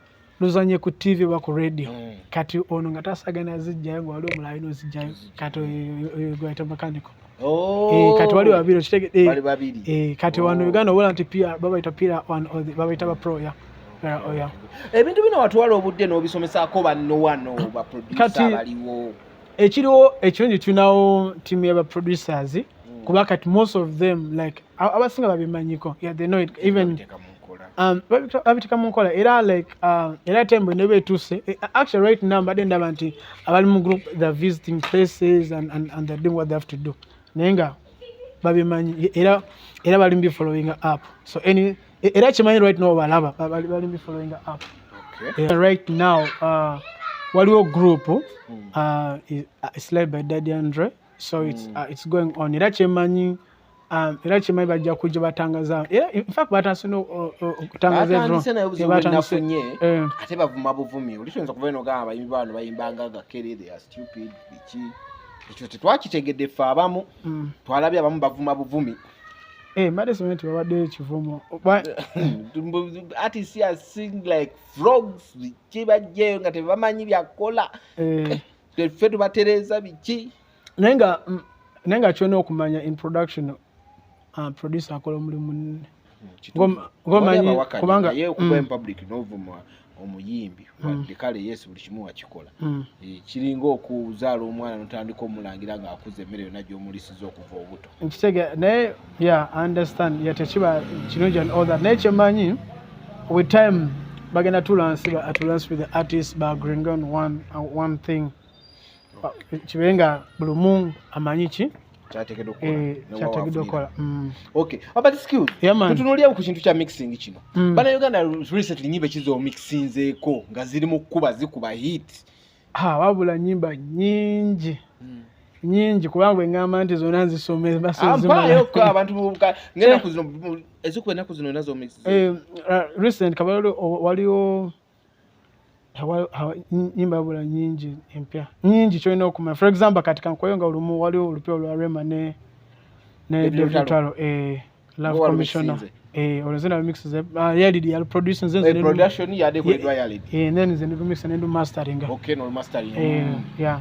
luzanye ku TV oba ku radio. Kati ono nga tasagana zijjayo, nga waliwo omulala alina ozijjayo. Kati oyo gwayita mechanical. Oh. Eh, kati waliwo babiri, okitegedde? Bali babiri. Eh, kati wano Oh. Uganda obola nti PR babayita PR one or babayita ba pro ya PRO ya. Ebintu bino watwala obudde n'obisomesaako banno wano baproducer abaliwo? Ekiriwo ekirungi, tulinawo tiimu y'aba producers, kuba kati most of them, like abasinga babimanyiko. Yeah, they know it even. Babiteeka mu nkola. Babiteeka mu nkola era like era time bwe neba etuuse, actually right now mbadde ndaba nti abali mu group, they're visiting places and they're doing what they have to do, naye nga babimanyi era bali mu following up. So any era kimanyi right now balaba bali mu following up. Right now waliwo group, it's led by Daddy Andre, so it's going on. Era kyemanyi bajja kujja batangaza, era in fact batandise okutangaza. Batandise, naye obuzibu Eh, batandise. bwenafunye, ate bavuma buvumi. Oli toyinza kuva eno ogamba abayimbi bano bayimbanga gakere, they are stupid, biki. Ekyo tetwakitegedde ffe abamu. Twalabye abamu bavuma buvumi. Eh, mbadde simanyi nti babaddeyo ekivumo. Artists here sing like frogs, biki, bajjeyo nga tebamanyi byakukola. Ffe tubatereeza biki. Naye nga kyolina okumanya in production, producer akola omulimu munene. Ng'omanyi kubanga naye okuva in public n'ovuma omuyimbi, wadde kale yes, buli kimu wakikola. Eh, kiringa okuzaala omwana notandika omulangira ng'akuza emmere yonna gy'omulisiza okuva obuto. Nkitege, naye yeah, I understand, yeah, tekiba kirungi and all that, naye kyemanyi, with time bagenda tulansi atulansi with the artist ba agreeing on one thing. Kibe nga buli omu amanyi ki kyateekeddwa okukola. Ne kyateekeddwa wawafunira. okukola. Okay, Herbert Skillz, Yeah, man. tutunuulire ku kintu kya mixing kino. Bannayuganda recently nyimba ekizomixinzeeko nga ziri mu kkuba, zikuba hit? Ha, wabula nyimba nyingi nyingi, kubanga bwe ŋŋamba nti zonna nzisome. Mpaayoko abantu ng'ennaku zino ezikuba ennaku zino nazo mix. Recent kabalolo waliwo nyimba wabula nyingi empya nyingi kyolina okumanya. For example, kati kankuweyo nga olumu waliwo olupya olwa Rema ne David David Lutalo. Lutalo, Love Ng'owa Commissioner. lumixinze. Olwo nze nalumixinze. Yalidi yali producing, nze Production yadde ekoleddwa Yalidi. Then nze ndilumixa nendu masteringa. Okay, no mastering. Yeah,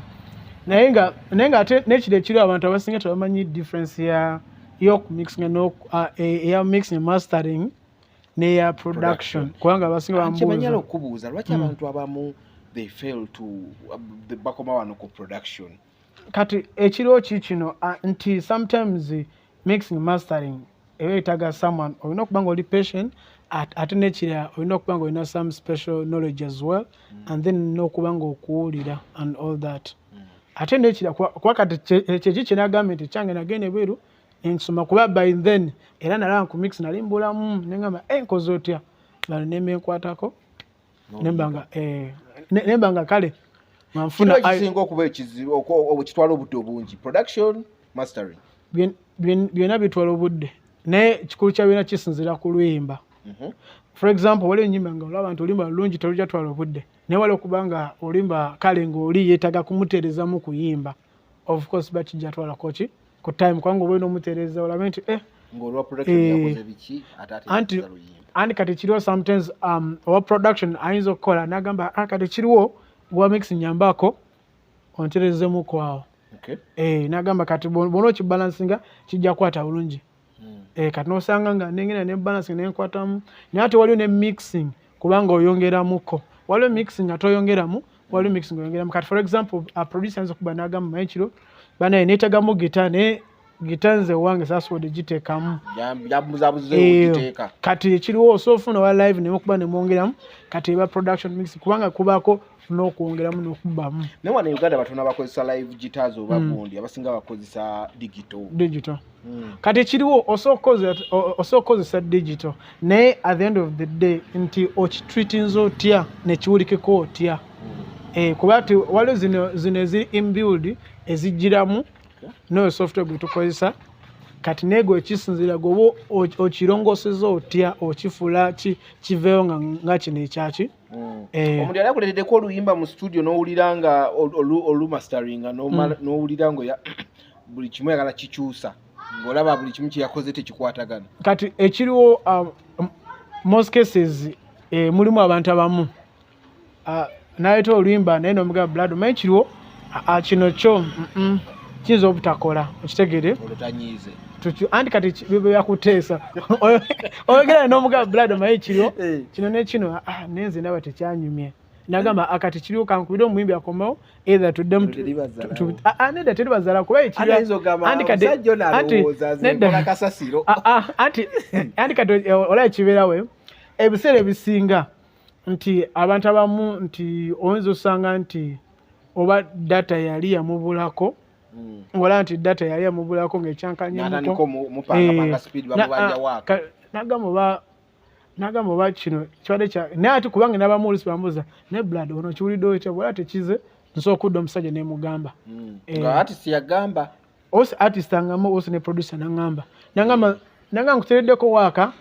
naye nga ate nekiro ekiriwo, abantu abasinga tebamanyi difference ya yokumixinga eya mixing and mastering n'eya production, kubanga abasinga Kyebanyala bambuuza. Okubuuza lwaki abantu abamu they fail to bakoma wano ku production. Kati ekiriwo ki kino, nti sometimes mixing, mastering eba etaaga someone olina okuba nga oli patient, ate n'ekirala olina okuba nga olina some special knowledge as well, and then n'okuba nga okuwulira and all that. Ate n'ekirala, kuba kati kyeki kyenagambye nti kyange nagenda ebweru ensoma, kuba by then era nalaba ku mix nali mbulamu, neŋŋamba, "Eh, nkoze otya bano?" Nemenkwatako nemba nga kale nga nfuna. Kino ekisinga okuba ekizibu kitwala obudde obungi, production, mastering? Byonna bitwala obudde, naye kikulu kya byonna kisinziira ku luyimba. For example, waliwo ennyimba nga olaba nti oluyimba lulungi, telujja twala obudde, naye waliwo okuba nga oluyimba kale ng'oli yeetaaga kumutereezamu kuyimba, of course bakijja twalako ki ku time, kubanga oba olina omutereeza olabe nti Ng'olwa production yakoze biki ate ate yakoze luyimba. Anti kati kiriwo sometimes owa production ayinza okukola n'agamba, "Ah, kati kiriwo gwa mix nyambako onterezemuko awo." N'agamba kati bw'ona okibalansinga kijja kukwata bulungi. Kati n'osanga nga nengenda ne balancing nenkwatamu, naye ate waliwo ne mixing kubanga oyongeramuko, waliwo mixing nga toyongeramu, waliwo mixing oyongeramu. Kati for example, a producer ayinza okuba n'agamba, "Maye kiro banaye neetagamu gita, naye gita nze wange saasobodde giteekamu." Yamuzabuze ogiteeka. Kati ekiriwo osobola ofuna owa live nemukuba nemwongeramu, kati eba production mix, kubanga kubaako n'okwongeramu n'okubbamu. Naye wano e Uganda batono abakozesa live guitars oba gundi, abasinga bakozesa digital. Digital. Kati ekiriwo osobola okukozesa digital, naye at the end of the day nti okitreatinza otya nekiwulikiko otya. Kuba ti waliwo zino eziri inbuilt ezigiramu n'oyo software gwe tukozesa kati, naye gwe ekisinziira gwe oba okirongoseza otya, okifuula kiveeyo nga kino ekyaki. Omuntu yali akuleeteddeko oluyimba mu studio n'owulira nga olumasteringa n'owulira nga buli kimu yagala kikyusa, ng'olaba buli kimu kyeyakoze tekikwatagana? Kati ekiriwo, most cases, mulimu abantu abamu naleeta oluyimba naye nomugamba, "Blood, omanyi kiriwo, kino kyo kiyinza obutakola," okitegere? Olwo tanyiize. Anti kati biba byakuteesa, oyogera n'omugamba, "Blood, omanyi kiriwo, kino ne kino, nenze ndaba tekyanyumye." Nagamba, "Akati kiriwo kankubire omuyimbi akomewo, either tuddemu." Teribazalawo. Nedda, teribazala kuba ekiriwo Ate ayinza okugamba, Anti kati- omusajja ono anti- alowooza nze nedda. nkola kasasiro. Anti kati olaba ekibeerawo ebiseera ebisinga nti abantu abamu nti oyinza osanga nti oba data yali yamubulako, olaba nti data yali yamubulako N'atandika ng'ekyankanyemuko mupangapanga speed, bamubanja waaka. Nagamba oba kino kibadde kya, naye ate kubanga n'abamu oluusi bambuuza, "Naye blood, ono kiwulidde otya?" Bwala tekize, nsobola okudda omusajja nemugamba. Nga artist yagamba. Osi artist angamba, osi ne producer nangamba, "Nkutereddeko waaka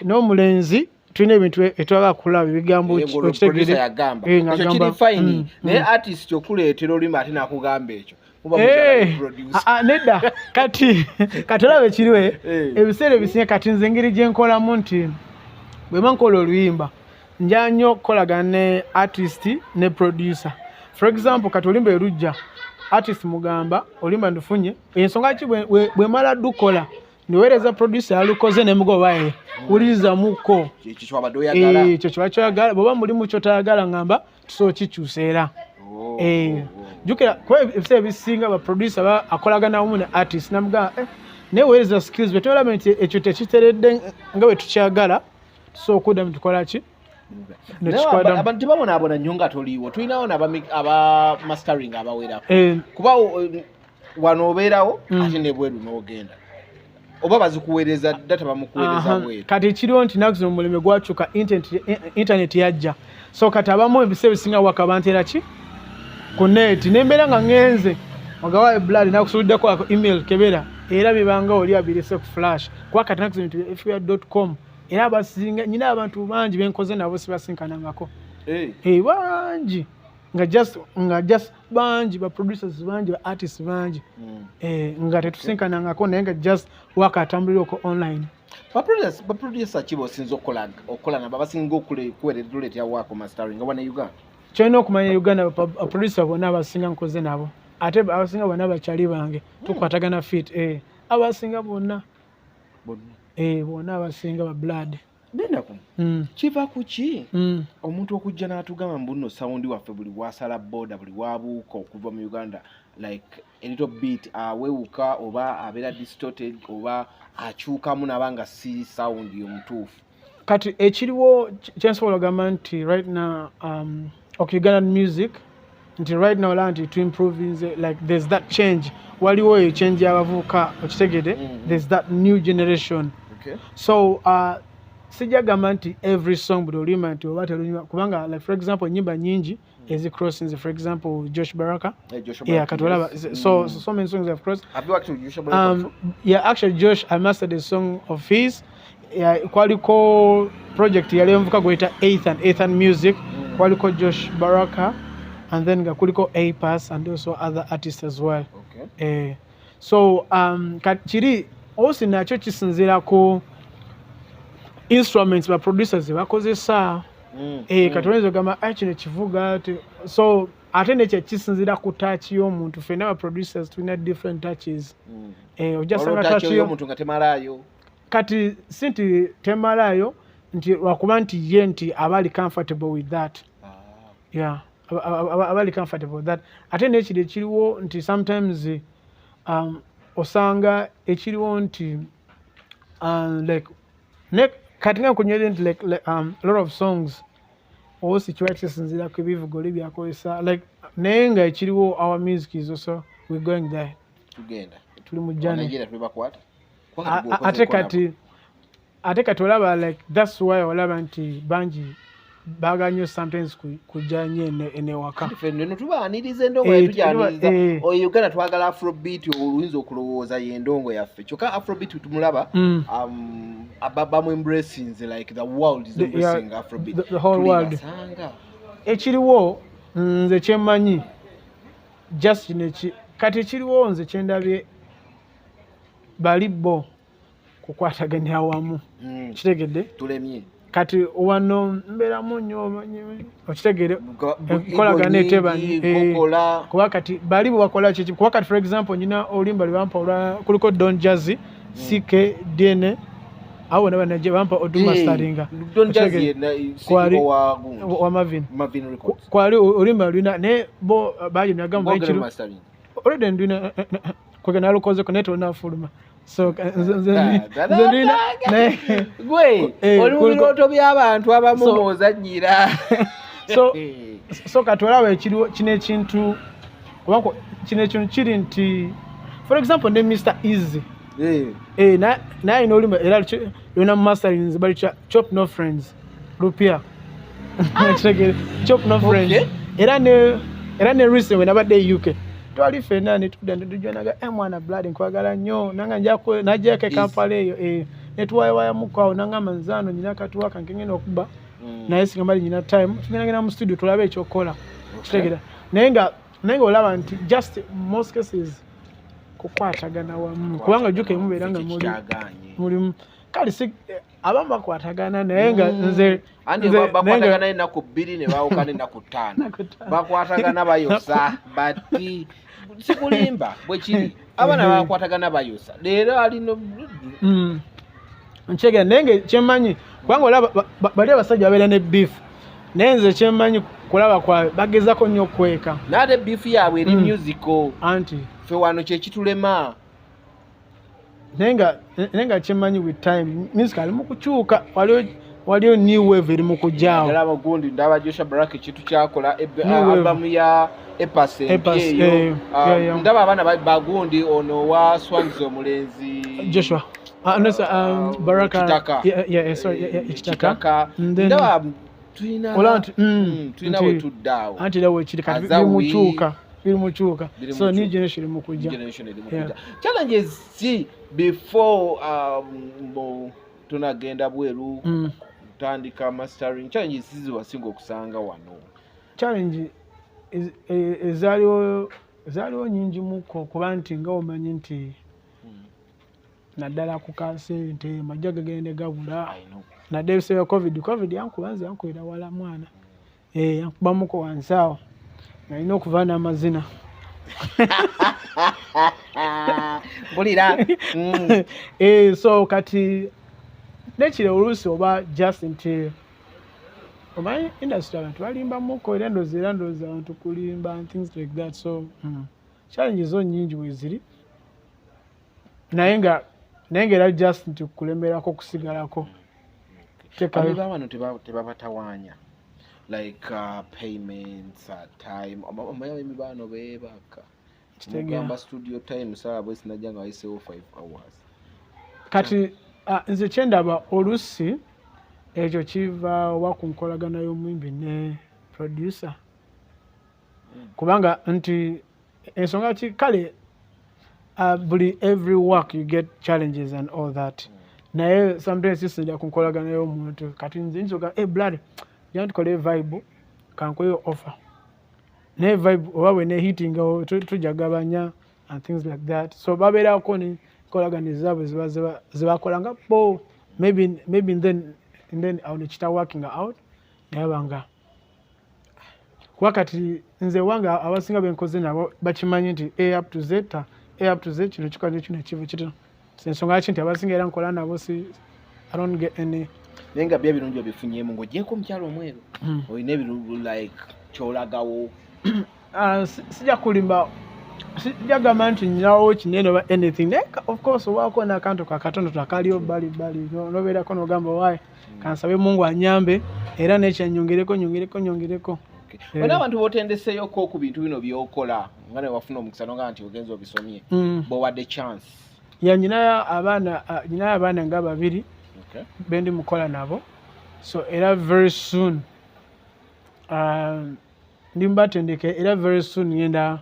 n'omulenzi, tulina ebintu etwagala kulaba ebigambo." Eh, ng'olwo Okitegere? producer yagamba. Eh, Ekyo ng'agamba, kiri fine, naye artist okuleetera oluyimba ate n'akugamba ekyo. Muba Eh, mukyala producer. Ah, ah, nedda. Kati olaba ekiriwo, eh? Ebiseera ebisinga kati nze engeri gye nkolamu nti bwe mba nkola oluyimba, nja nnyo okukolagana ne artist ne producer. For example, kati oluyimba erujja, artist mugamba oluyimba ndufunye, ensonga ki bwe mala dukola, niweereza producer yalukoze nemugoba, wulirizamuko. Ekyo kyewabadde oyagala. Eh, ekyo kiba kyoyagala. Bw'oba mulimu kyotayagala, ngamba tusobola kikyusa era. Oh, Eh, oh. Jjukira kuba ebiseera ebisinga ba producer akolagana wamu ne artist, namugamba, naye weereza skills, bwe tolaba nti ekyo tekiteredde nga bwe tukyagala, tusobola okuddamu tukola ki. Naye Nekikwata- abantu tebabonaabona nnyo nga toliiwo. Tulinawo aba mastering abawerako. Kuba wano obeerawo, ate nebweru n'ogenda, oba bazikuweereza data, bamukuweereza bweru. Kati ekiriwo nti naku zino omulembe gwakyuka, internet yajja, so kati abamu ebiseera ebisinga waka bantera ki ku net, nembeera nga ŋŋenze ogawa blood nakusuliddeko ako email kebera, era bibanga oli abirise ku flash, kuba kati naku zino nti fr.com, era abasinga nyina abantu bangi benkoze nabo sibasinkanangako. Eh, bangi nga just bangi, ba producers bangi, ba artists bangi, nga tetusinkanangako, naye nga just waka atambulira oko online. Ba producer ki bosinza okukola nabo, abasinga okuleetera waako mastering nga wana Uganda? Kyolina okumanya, Uganda ba producer bonna abasinga nkoze nabo, ate abasinga bonna bakyali bange, tukwatagana fit, abasinga bonna. Bonna? Bonna abasinga ba blood. Nendaku kiva ku ki omuntu okujja n'atugamba mbu nno sound waffe buli wasala border, buli wabuuka okuva mu Uganda, like a little bit awewuka oba abeera distorted oba akyukamu naba nga si sound omutuufu? Kati ekiriwo kyensobola ogamba nti right now, okay, Ugandan music nti right now olaba nti tuimprovinze, like there's that change, waliwo eyo change y'abavubuka, okitegedde? There's that new generation. So sijja gamba nti every song, buli oluyimba nti oba terunyuma, kubanga like for example enyimba nyingi ezicrossinze, for example Josh Baraka. Hey, Joshua Yeah. Baraka, Kati olaba yes. so, so many songs have crossed. Have you worked with Joshua Baraka before? Yeah, actually Josh, I mastered a song of his. Yeah, kwaliko project yali envuka gweyita Ethan, Ethan Music. Kwaliko Josh Baraka and then nga kuliko Apass and also other artists as well. So kiri osi nakyo kisinziira ku instruments ba producers ze bakozesa. Kati oyinza ogamba, "Ai, kino kivuga so ate nekyo kisinziira ku touch y'omuntu. Ffenna ba producers tulina different touches. Ojja Waliwo sanga touch touch yo y'omuntu nga temalaayo. Kati si nti temalaayo, nti lwakuba nti ye nti aba ali comfortable with that. Yeah, aba ali comfortable with that. Ate nekiri ekiriwo nti sometimes osanga ekiriwo nti like ne kati nga nkunywere nti like, a lot of songs osi kiba kisinziira ku ebivuga oli byakozesa, like naye nga ekiriwo, our music is also, we going there. Tugenda. Tuli mu journey. Nigeria tulibakwata. Ate kati olaba like that's why olaba nti bangi baagala nnyo sometimes kujja nnyo eno ewaka. Ffe nno tubaaniriza endongo, yatugyaniriza. Oyo Uganda twagala afrobeat, oluyinza okulowooza y'endongo yaffe, kyokka afrobeat tumulaba, bamu embracinze, like the world is embracing afrobeat. The whole world. Tulibasanga. Ekiriwo nze kyemmanyi just kino kati ekiriwo nze kyendabye, bali bo kukwataganira wamu. Kitegedde? Tulemye. Kati wano mbeeramu nnyo, omanyi, okitegere, enkolagana eteba kokola. Kuba kati bali bwe bakola kiki, kuba kati for example nyina oluyimba lwe bampa olwa kuliko Don Jazzy, CK, DNA, abo bonna banajja bampa odumastaringa. Don Jazzy yenna CEO wa gundi. Wa Marvin. Marvin Records. Kwali oluyimba lulina naye bo baali nagamba Bogere ekiro mastering. Already ndina kwege nalukozeko naye tolunafuluma, so nze Ah, nze ndina naye gwe oli mu birooto by'abantu abamu mw'ozannyira. So kati olaba ekiriwo kino ekintu oba kino ekintu kiri nti for example ne Mr Easy, naye alina oluyimba era lulina mastering, balikya Chop No Friends lupya. Kitegeere? Chop No Friends. Era ne recent we nabadde e UK, twali ffenna ne tudda ne tujja, naga, "Mwana blood, nkwagala nnyo." Nanga najjako e Kampala eyo, ne tuwayawayamuko awo, nangamba, "Nzaano nyina katuwa kange ngenda okuba, naye singa mbali nyina time, tugendagenda mu studio tulabe ekyokukola." Kitegeera? Naye nga Naye nga olaba nti just most cases kukwatagana wamu, kubanga jjuka emubeera nga muli Kyagaanye. Mulimu kale si abamu bakwatagana, naye nga nze Anti bakwatagana ennaku 2 ne baawukana ennaku 5. Ennaku 5. Bakwatagana bayosa, bati sikulimba, bwe kiri, abaana bakwatagana bayosa, leero alina. Nkyegera, naye nga kyemmanyi, kubanga olaba bali abasajja babeera ne beef, naye nze kyemmanyi kulaba kwabe bagezako nnyo okweka. Naate beef yaabwe eri musical. Anti Ffe wano kyekitulema. Naye nga kyemmanyi, with time music ali mu kukyuka, waliwo new wave eri mu kujjaawo. Ndaba gundi, ndaba Joshua Baraka ekintu kyakola. New wave. Albamu ya A Pass. A Pass, eyo. yeah. Ndaba abaana bagundi ono wa Swangz, omulenzi. Joshua, no, sir, Baraka. Kitaka. Yeah, sorry, yeah, Kitaka. Kitaka. And then- Ndaba tulina Olaba nti, tulina we tudde awo. Anti era wekiri kati. Azawi. Biri mukyuka, biri mukyuka. Biri So mukyuka. new generation eri mu kujja. Generation eri mu Yeah. kujja. Challenges si before tunagenda bweru kutandika mastering, challenges si ziwasinga okusanga wano? Challenge ezaaliwo nyingimuko, kuba nti nga omanyi nti naddala ku kasente majja gagende gabula. I know. Naddala ebiseera bya COVID. COVID yankuba nze, yankubira wala mwana. Yankubamuko wansi awo nga nina okuva n'amazina. Mpulira. So kati nekiri oluusi oba just nti omanyi industry abantu balimbamuko, era ndowooza abantu kulimba and things like that. So challenges zo nyingi weziri, naye nga era just nti kulemerako kusigalako. Tekayo. Abaana bano tebabatawaanya like payments, time? Omanyi abayimbi bano beebaka. Kitegeera. Mugamba studio time saawa bwe sinajja nga wayiseewo 5 hours. Kati nze kyendaba, olusi ekyo kiva oba ku nkolagana y'omuyimbi ne producer, kubanga nti ensonga ki kale, buli every work you get challenges and all that, naye sometimes kisinzira ku nkolagana y'omuntu. Kati nze nsoga, hey, blood ja tukole vibe, kankuweyo offer, naye vibe oba bwe nehitinga tujagabanya and things like that. So babeerako ne nkolagana ezaabwe ziba zebakola nga bo, maybe then awo nekita working out, naye banga kuba kati nze wange abasinga benkoze nabo bakimanyi nti A up to Z, A up to Z, kino kikola kino kivu kito. Ensonga ki nti abasinga era nkola nabo si I don't get any. Naye nga byo ebirungi obifunyemu ng'ogyeko omukyalo omweru, olina ebirungi like kyolagawo? Sijja kulimba, sijja gamba nti nyinawo kinene oba anything, naye of course obaako n'akantu kakatono akaliyo bbali bbali, nobeerako nogamba, waayi kansabe Mungu anyambe era nekyanyongereko nyongereko nyongereko. Okay. Olina abantu b'otendeseyoko ku bintu bino by'okola nga ne wafuna omukisa nonga nti ogenza obisomye, bw'owadde chance? Ya, nyinayo abaana nga babiri bendi mukola nabo. So era very soon ndi mbatendeke, era very soon ngenda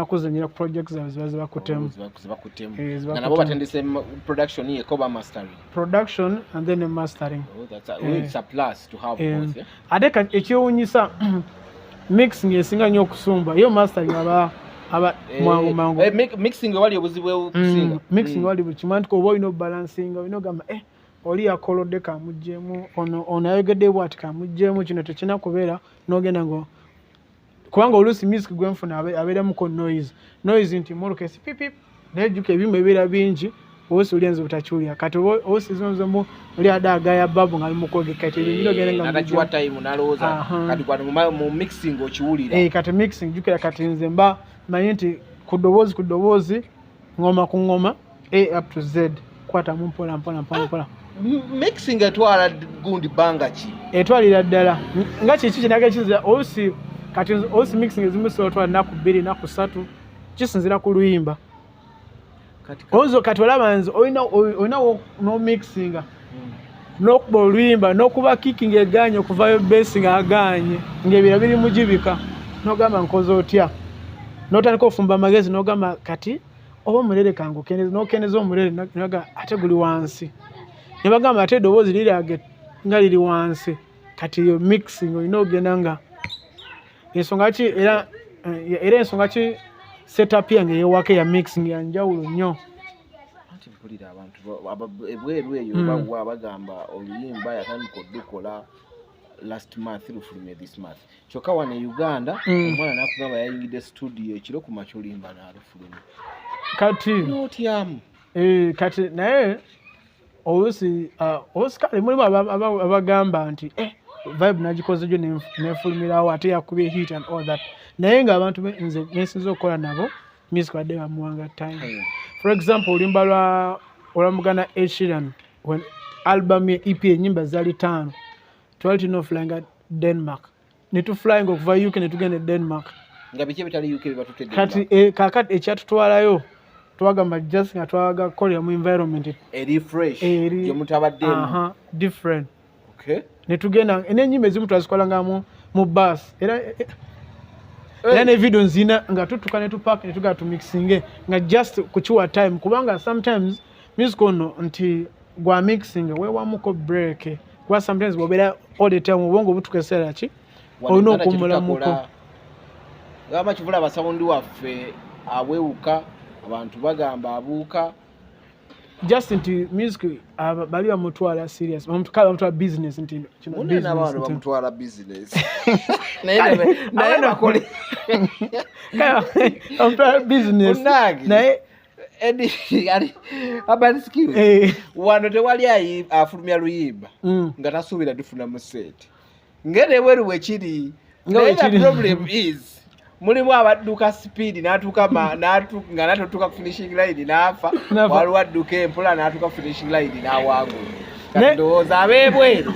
kuzanyira ku project zaabwe ziba zibakutemu. Zibakutemu. Eh, nga zibakutemu. Nabo batendese production yeko ba mastering? Production and then the mastering. Oh, it's a plus to have both, eh? Ate ekyewuunyisa, mixing esinga nnyo okusumba, yo mastering aba mwangu mangu. Mixing wali obuzibu obusinga? Mixing wali buli kimu, anti oba olina obalansinga, olina ogamba, oli yakolodde kamuggyemu, ono ayogedde bwati kamuggyemu, kino tekirina kubeera, n'ogenda ngo kubanga oluusi music gwenfuna abeeramuko noise nti molokesi pipip, naye jjuka ebyuma ebibeera bingi, oluusi oli enzi butakiwulira. Kati oluusi zimuzemu oli adde agaya babu nga ali mukwogeka, kati ebyo bino ogenda nga natakiwa time nalowooza. Kati kwano mu mixing okiwulira. Kati mixing, jjukira kati nze mba manyi nti ku ddoboozi, ngoma ku ngoma, A up to Z, kwatamu mpola mpola mpola mpola. Mixing etwala gundi bbanga ki? Etwalira ddala nga kiki kinaga kiza oluusi. Kati oluusi mixing ezimu zisobola otwala nnaku 2, nnaku 3, kisinziira ku luyimba. Kati oyinza kati olaba nze olina nomixinga n'okuba oluyimba n'okuba kick ng'egaanye okuvayo, bass ng'agaanye, ng'ebira biri mugibika, n'ogamba nkoze otya, n'otandika ofumba amagezi, n'ogamba kati oba omulere kangukendeeza, n'okendeza omulere, naga ate guli wansi, ne bagamba ate eddoboozi lirage nga liri wansi. Kati yo mixing olina ogenda nga ensonga ki era Era ensonga ki setup yange eyewaka ya mixing yanjawulo nnyo. Anti mpulira abantu ebweru eyo bawa bagamba oluyimba yatandika odukola last month, lufulumye this month. Kyokka wano e Uganda omwana nakugamba yayingidde studio ekiro, ku makya oluyimba n'alufulumya. Kati n'otyamu. Kati naye oluusi oluusi kale mulimu abagamba nti vibe nagikoze gyo nefulumirawo ate yakubye hit and all that, naye ng'abantu nze nensinza okukola nabo music badde bamuwanga time. For example, oluyimba lwa olwamugana Ed Sheeran, when album ye EP enyimba zaali 5, twali tulina oflyinga Denmark, netuflyinga okuva UK netugenda e Denmark. Nga biki ebitali UK bibatutedde? Kati kakati ekyatutwalayo twagamba just nga twaga kukolera mu environment eri fresh, eri gye mutabaddemu. Aha, different. Netugenda n'enyimba ezimu twazikolanga mu bus, era ne video nzina nga tutuka ne tupark ne tugenda tumixinge nga just kukiwa time, kubanga sometimes music ono nti gwa mixing weewamuko break, kuba sometimes bw'obeera all the time obwongo butuka ekiseera ki Wano olina Uganda kye okuwummulamuko. tutakola. Gamba kivula abasawundi waffe abwewuka, abantu bagamba abuuka. Just nti music bali bamutwala serious, kale bamutwala business nti kino Munene business n'abantu bamutwala business, naye bakole. Kale bamutwala business. Munnange. Naye Eddie, ali Urban Skills. Wano tewali afulumya luyimba nga tasuubira tufunamu sente ngene ebweru bwekiri. Nga Naye the bwekiri. problem is mulimu abadduka speed n'atuuka nga natutuuka ku finishing line n'afa. N'afa. Waliwo adduka empola n'atuuka ku finishing line n'awangula. Kati ndowooza ab'ebweru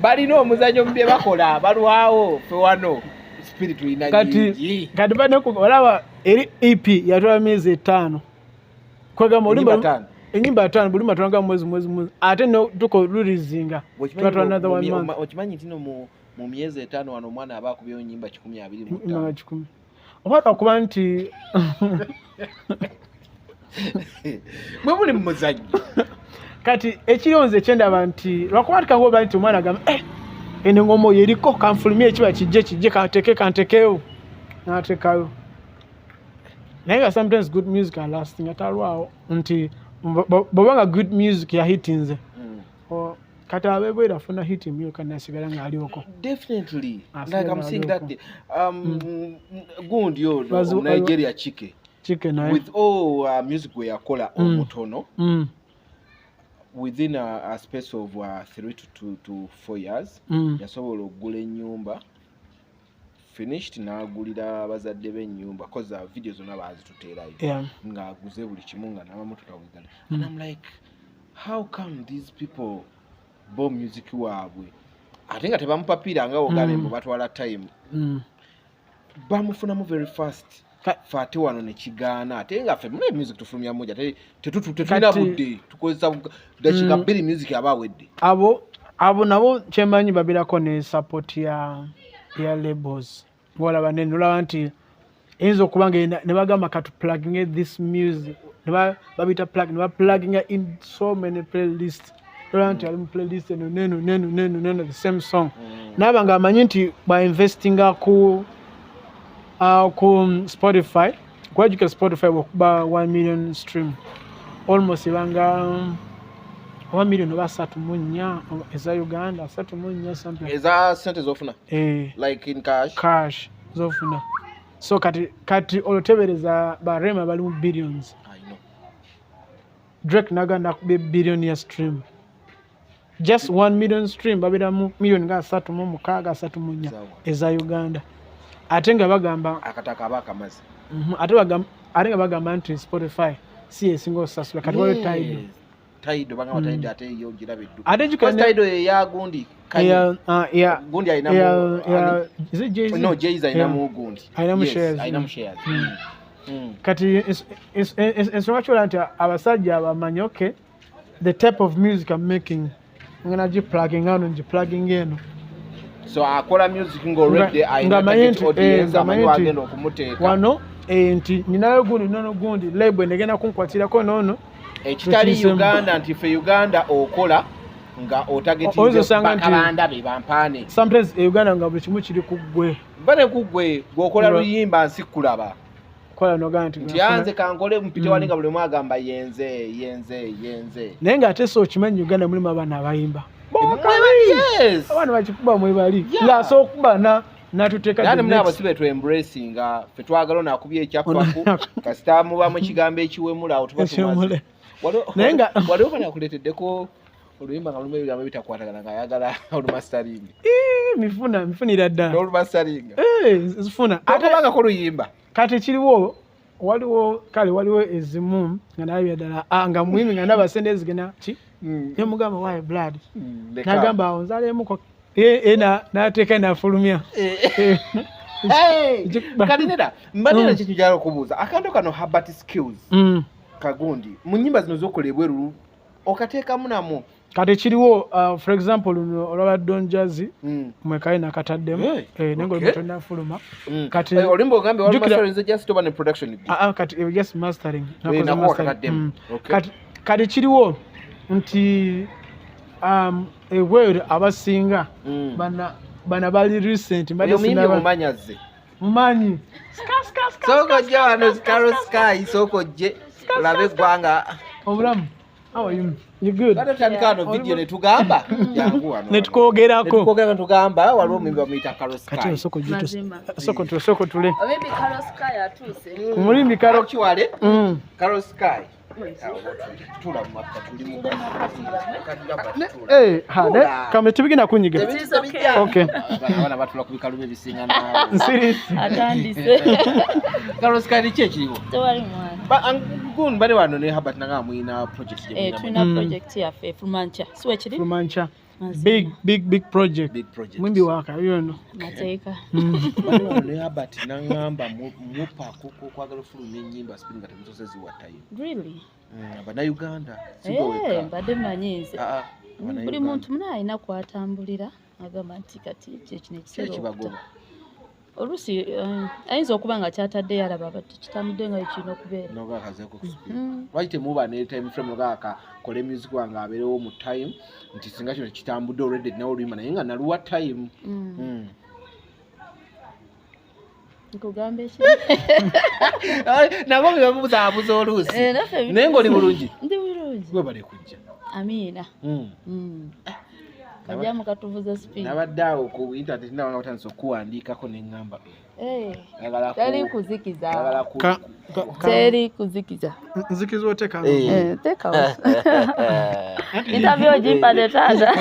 balina omuzannyo mu bye bakola, balwawo. Ffe wano speed tulina Kati nyingi. Kati bane olaba eri EP yatwala myezi 5, kwegamba Ennyimba oluyimba ttaano. Enyimba 5, buli matwanga mwezi mwezi mwezi, ate no tuko lulizinga twatwala another one month. Okimanyi nti no mu myezi 5 wano omwana aba akubyeyo nyimba 125? Nyimba 100, oba lwakuba nti Mwe muli mu muzannyo. Kati ekiriwo nze kyendaba nti lwakuba nti kangoba nti omwana agamba eno engoma oyo eriko kanfulumye, ekiba kijje kijje, kanteke kantekeyo n'ateekayo, naye nga sometimes good music alastinga, talwawo nti bw'oba nga good music yahitinze. Kati abebwera afuna hit emyuka nasigala ng'aliwoko. Definitely. Asigala Like I'm seeing that ng'aliwoko. Gundi ono Nigeria Chike Chike naye with all music gwe yakola omutono within a space of 3 to 2 to 4 years yasobola okugula ennyumba finished, n'agulira bazadde be ennyumba, 'cause video zonna baazituteerayo ng'aguze buli kimu nga n'amamotoka wegali, and I'm like, how come these people bo music waabwe ate nga tebamupapiira nga wogambye mbu batwala time, bamufunamu very fast, fe ate wano nekigaana, ate nga ffe mune music tufulumya mungi, ate tetulina budde, tukozesa dakiika 2 music aba awedde. Abo nabo kyemanyi babirako ne support ya labels, ngolaba nene olaba nti eyinza okuba nga ne bagamba katu plugging this music, ne babita plug, ne bapluginga in so many playlists, olaba nti ali mu playlist eno neno neno neno neno, the same song. Naaba nga amanyi nti bwainvestinga ku Spotify, kwajukira Spotify bwekuba 1 million stream almost ebanga oba million oba 34 eza Uganda, 34 something. Eza sente zofuna? Eh. Like in cash? Cash zofuna. So kati olotebereza ba Rema bali mu billions. I know. Drake naganda akubye billion ya stream, just 1 million stream babeeramu million nga 36, 34 Zawa. eza Uganda, ate nga bagamba akataka aba akamaze. Ate nga bagamba nti Spotify si esinga osasula, kati waliwo Tidal. Tidal, bagamba Tidal ate yo giraba edduka. Ate jjukira Tidal ye gundi Kanye. Gundi alinamu ani? Is it Jay-Z? No, Jay-Z alinamu gundi. Alinamu Yes, shares. alinamu shares. Kati ensonga kyola nti abasajja abamanyi, okay, the type of music I'm making ngena giplugging ano, ngiplugging eno. So akola music nga already alina Ng'amanyi target nti, audience, ng'amanyi amanyi nti wagenda okumuteeka. Wano nti nyinayo gundi nono gundi label negenda kunkwatirako nono. Ekitali Tukiisemu. Uganda nti ffe Uganda okola Nga Oyinza otargetinze osanga nti- bakabanda be bampaane. Sometimes e Uganda nga buli kimu kiri ku ggwe. Bane ku ggwe gweokola luyimba nsi kulaba. Kola nogaa nti Nti anze kankole mpite wali nga buli omu agamba yenze yenze yenze. Naye ng'ate so okimanyi Uganda mulimu abaana abayimba. Yes. Abaana bakikuba mwebali. Ng'asobola okuba natuteeka Nani the muna abo next- si betu embracinga ffe twagala ono akubye ekyappaku kasita mubamu ekigambo ekiwemula awo tuba Ekiwemula. tumaze. Waliwo- Naye nga- Waliwo bano akuleeteddeko oluyimba nga lulimu ebigambo ebitakwatagana ng'ayagala olumastering. Ii, mifuna mifunira ddala. N'olumastering. Eh, nzifuna. Ate Tokobangako luyimba. Kati kiriwo waliwo kale waliwo ezimu nga nalabira ddala nga muyimbi nga ndaba sente ezigenda ki ne mugamba why blood Leka. n'agamba awo nzaleemuko n'ateeka n'afulumya. Eh. Hey! Kati neda mbadde nakyo njagala okubuuza akantu kano Herbert Skills kagundi mu nnyimba zino z'okola ebweru okateekamu namwo. Kati kiriwo for example luno olwaba Don Jazzy mwekaye nakataddemu. Hey, Eh, naye okay. ng'oluyimba tonnafuluma. Kati Oluyimba ogambye waliwo jjukira- mastering just oba ne production gwe? Kati just mastering. Nakoze Nako mastering. wakataddemu. Okay. Kati kiriwo nti ebweru abasinga bana bali recent mbadde Oyo muyimbi sinaba- omumanyi azze. Mumanyi. Sooka ojje wano Karol Sky, sooka ojje olabe eggwanga. Obulamu. How are you? You good? Kati tutandika wano video ne tugamba jangu wano. Ne tukwogerako. Ne tukwogerako ne tugamba waliwo omuyimbi bamuyita Karol Sky. Kati osooka ojje Mazima. osooka otule. Maybe Karol Sky atuuse. Omuyimbi Karol Kiwale, Karol Sky. Awo tula mu mafuta tuli mu Eh, ha, ne kame tebigenda kunyiga. It is okay. Okay. Abaana batula ku bikalu ebisinga naawe. Nsirisi. Atandise. Karol Sky ki ekiriwo? Tewali mwana. Gundi bali wano ne Herbert nanga mulina project gye Eh, mulina. tulina project yaffe efuluma nkya. Si wekiri? Fuluma nkya. Mazima. Big big big project. Big project. Mwimbi waka yono. Mateeka. Bali wano ne Herbert nangamba mupa kwagala ofulumya ennyimba speed nga temusoose ziwa time. Really? Bannayuganda si Eh, gwe wekka. mbadde mmanyi nze. Ah, ah, Buli Bannayuganda. muntu muna alina kwatambulira agamba nti kati kye kino Ki ekiseera ekibagoba? okuta. Oluusi ayinza okuba nga kyatadde yalaba but kitambudde nga kirina okubeera. Noga akazeeko ku speed. Lwaki temuba ne time frame noga akakole music wange abeerewo mu time nti singa kino kitambudde already nawe oluyimba naye nga naluwa time. Nkugamba eki? Nabo bebabuzaabuza oluusi. Eh, naffe Naye ng'oli bulungi. Ndi bulungi. Webale kujja. Amiina. Kajjamu katuvuza speed. Nabadde awo ku internet ndaba nga batandise okuwandiikako ne ŋŋamba. Eh, Njagala ku- teri kuzikiza. njagala ku- Teri kuzikiza. Nzikiza oteka. Eh. Eh, tekawo. Interview ogimpadde taata.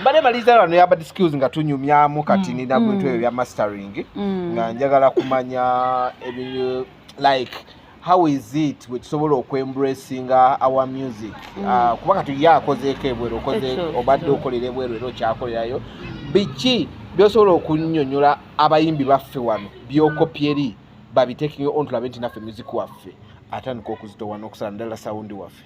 Mbadde maliriza wano ya Bad Skills nga tunyumyamu kati nina bintu ebyo bya mastering nga njagala kumanya ebintu like how is it bwe tusobola okwembracinga our music. Kuba kati ye akozeeko ebweru okoze Ekyo, obadde ekyo. okolera ebweru era okyakolerayo biki byosobola okunnyonnyola abayimbi baffe wano byokopya eri babitekinge on tulabe nti naffe music waffe atandika okuzitowa n'okusala naddala sound waffe.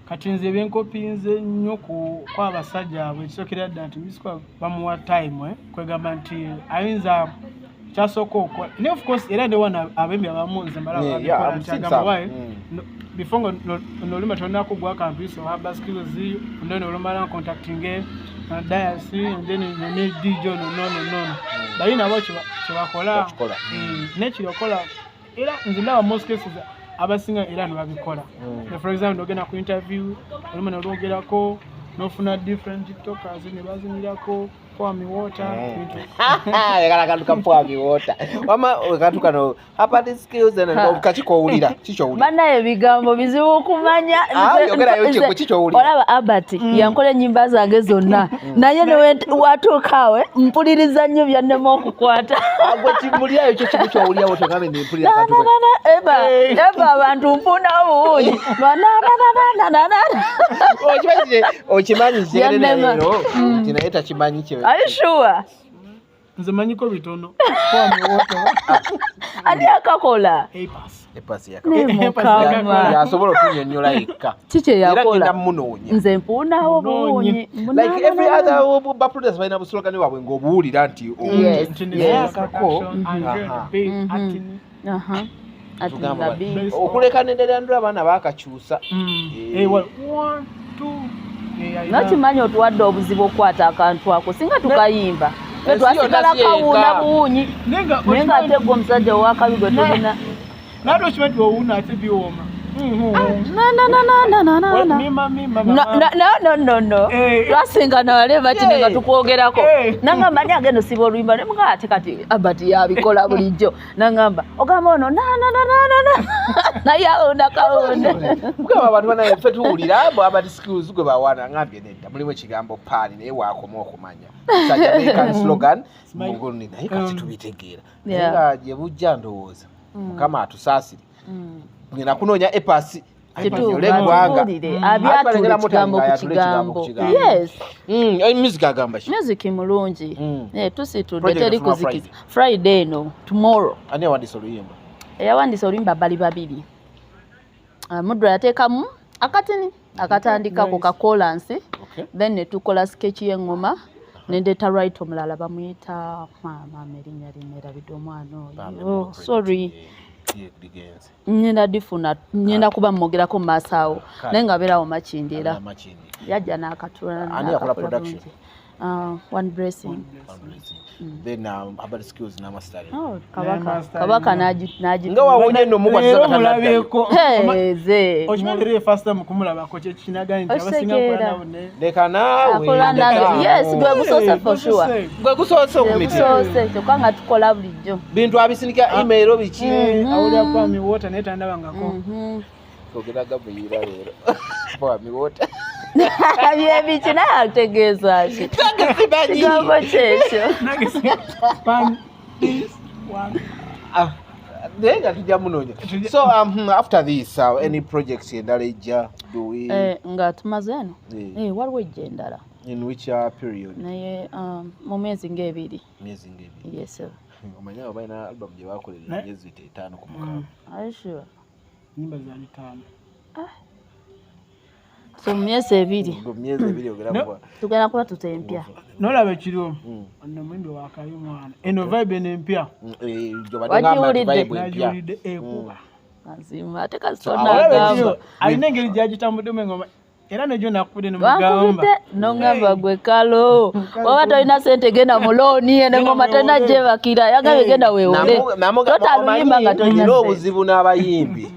Kati nze byenkopinze nnyo ku kw'abasajja abo ekisookera ddala nti music bamuwa time kwegamba nti ayinza kyasooka okukola naye of course era ne wano abayimbi abamu nze mbalaba Yeah, babikola I'm nti seeing agamba some. why before nga nolima tolina kugwa akampiso owa skills and then olumala contacting Dias and then ne DJ no no no no bali nabo kyebakola. Bakikola. Nekiri okola era nze ndaba most cases abasinga era nebabikola. For example nogenda ku interview oluma nolwogerako nofuna different tiktokers ne bazinirako kwami water bintu. Ayagala akantu ka Pwami water. Wama akantu kano Herbert Skills and kaki kowulira kikyowulira. Bannaye ebigambo bizibu okumanya. Ah, yogerayo ki kikyowulira. Olaba Albert yankola ennyimba zange zonna naye watuuka awe mpuliriza nnyo byannema okukwata. Gwe kimulirayo kyo kimu kyowulirawo togambe nempulira akantu kwe. Eba eba abantu mpuna obuwungi banananananana. Okimanyi Byannema. leero nti naye takimanyi kye. Are you sure? Nze manyiko bitono kwami water. Ani akakola? A-pass. Epasi Ne mukama. yasobola okunnyonnyola yekka. Ki kye Era ngenda yakola? munoonya. Nze mpuunawo Munoonye. buwunyi. Like every other ba producers balina buslogani waabwe ng'obuwulira nti Yes, Nti yes. production, Andre, the Big, Atini. Aha. Ati Tugamba nabii. okuleka neddala ndula abaana baakakyusa. Eh, well, one, two. Nokimanyi otuwadde obuzibu okukwata akantu ako, singa tukayimba fe Ensi yonna twasigala si yekka. kawuuna buwunyi, Naye nga naye nga ate gwe omusajja owakabi gwe tulina. Naye okimanyi nti owuuna ate biwooma. Na, na, na, na, na, na, na. Mima mima. No, no, no, no, no, no. Twasingana wale bati nga tukwogerako. Nangamba ani agenda osiba oluyimba, ne mugaa ate kati Albert yabikola bulijjo. Nangamba ogamba ono na na na na na na, naye awunda kawunda. Mugamba abantu banaye ffe tuwulira mbu Herbert Skillz gwe bawaana, ngambye nedda, mulimu ekigambo paani, naye wakoma okumanya Jamaican slogan. Smile. Mugoni, naye kati tubitegeera, naye nga gye bujja ndowooza Mukama atusaasire, ngenda kunoonya A Pass. Kituufu, eggwanga. atubuulire, abyatula ekigambo ku kigambo. Yes. Music agamba ki? Music mulungi. Eh, tusitudde. Project Teri efuluma? kuzikiza. Friday eno, tomorrow. Ani awandiisa oluyimba? Eyawandiisa oluyimba bali babiri. Ah, Mudra yateekamu akatini akatandika ku Nice. kakolansi, then ne tukola sketch y'eŋŋoma, nendeeta right omulala bamuyita maama, erinnya limerabidde omwana oyo. Oh, sorry. Ligenze. Ngenda difuna, ngenda kuba mwogerako mu maaso awo. Kale. Naye nga abeerawo Makindi era Makindi. yajja n'akatula. Ani yakola N'akakola production? bulungi. Ah, One Blessing. Then Herbert Skillz n'amastari. Oh, kabaka. Master Kabaka. nnyo. N'agi Nga wawonye nno mukwatiza. Leero Katanaddayo. mulabyeko. Ze. Okimanyi leero first time kumulabako, kyekinaganye nti abasinga Otegeera. nkola nabo ne Leka naawe. Akola Leka. nazo. Yes, gwe gusoose for sure. Gusoose. Gwe gusoose Gwe okumitira. gusoose, kyokka nga tukola bulijjo. Bintu abisinika email biki. Awulira Kwami Water naye tandabangako. Twogera gavuyira leero Kwami Water. Byebiki, naye ategeeza ki? Kigambo kyekyo. Nange pan this one. Ah, naye nga tujja munoonya. So after this, any projects endala ejja? Do we Eh, nga tumaze eno. Eh. Eh, waliwo ejja endala. In which period? Naye mu myezi ng'ebiri. Myezi ng'ebiri? Yes. Omanyi abo balina album gye bakolera emyezi 5 ku 6. Are you sure? Nyimba zali 5. So mu myezi 2. Mu myezi 2 ogera No. kuba Tugenda kuba tuta empya. Nolaba ekiriwo, ono muyimbi wakabi mwana, eno vibe eno empya. Eh, gy'obadde ngamba nti Wagiwulidde? vibe empya. Nagiwulidde ekuba. Mazima ate kasita Olaba olaba onagamba. ekiriwo, alina engeri gyagitambuddemu engoma, era negyo nakubidde nemugamba. Bankubidde nongamba gwe kalo oba tolina sente, genda mu looni, eno engoma tolina gyebakira, yagambye genda weewole. Tota luyimba nga tolina Nina sente. obuzibu n'abayimbi,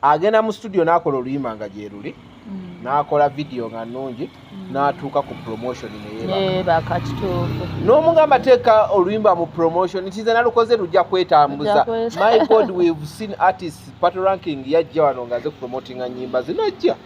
agenda mu studio n'akola oluyimba nga gyeruli, n'akola video nga nnungi, n'atuuka ku promotion neyeebaka. Yeebaka, kituufu. N'omugamba teeka oluyimba mu promotion, nti nze nalukoze, lujja kwetambuza. Lujja My God, we've seen artists, Patoranking yajja wano nga aze kupromotinga nyimba ze, najja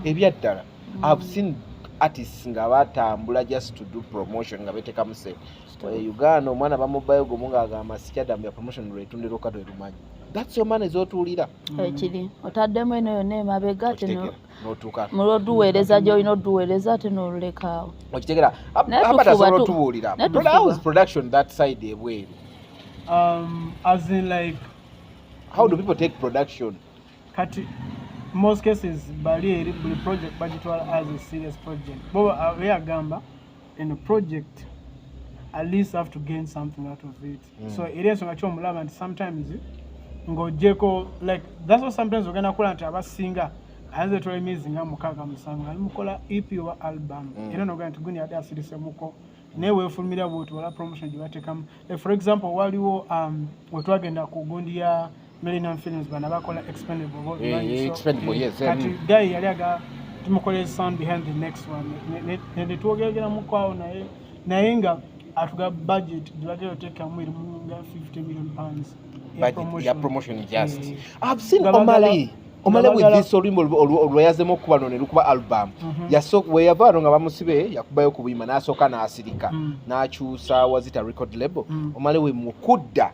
ebyaddala. I've seen artists nga batambula just to do promotion nga beteekamu sente. Eh, Uganda omwana bamubayo gumu ng'agamba sikyaddamu ya promotion, lwetundira okato erumanyi. That's your money z'otuulira. Ekiri otaddemu eno yonna emabega ate Okitegeera n'otuuka mulwoduweereza gy'olina oduweereza ate n'olulekaawo. Okitegeera. Naye Aba tufuba tasobola otubuulira. naye Brother, how tufuba. is production that side ebweru? As in like How do people take production? Kati most cases bali eri buli project bagitwala as a serious project. Bo agamba in a project at least have to gain something out of it. So era ensonga kyomulaba nti sometimes ng'ogyeko, like that's what sometimes ogenda kukola nti abasinga ayinza etwala emyezi nga 6 7 ali mukola EP oba album. Era nogamba nti gundi ate asirisemuko, naye weefulumira bwoti wala promotion gye bateekamu. Like for example, waliwo wetwagenda ku gundi ya Millennium Films, bana bakola Expendable oba obimanyi, so, Expendable, yes, kati guy yali aga tumukolera sound behind the next one, netwogerageramuko awo, naye nga atuga budget gye bagenda oteekamu erimu nga £50 million ya Budget ya promotion just. I've seen Nga bagala- Omah Lay. Omah Lay with nga bagala- this oluyimba olweyazemu okuba no ne lukuba album. We yava wano nga bamusibe, yakubayo ku buyima n'asooka n'asirika, n'akyusa wazita record label. Omah Lay we mukudda,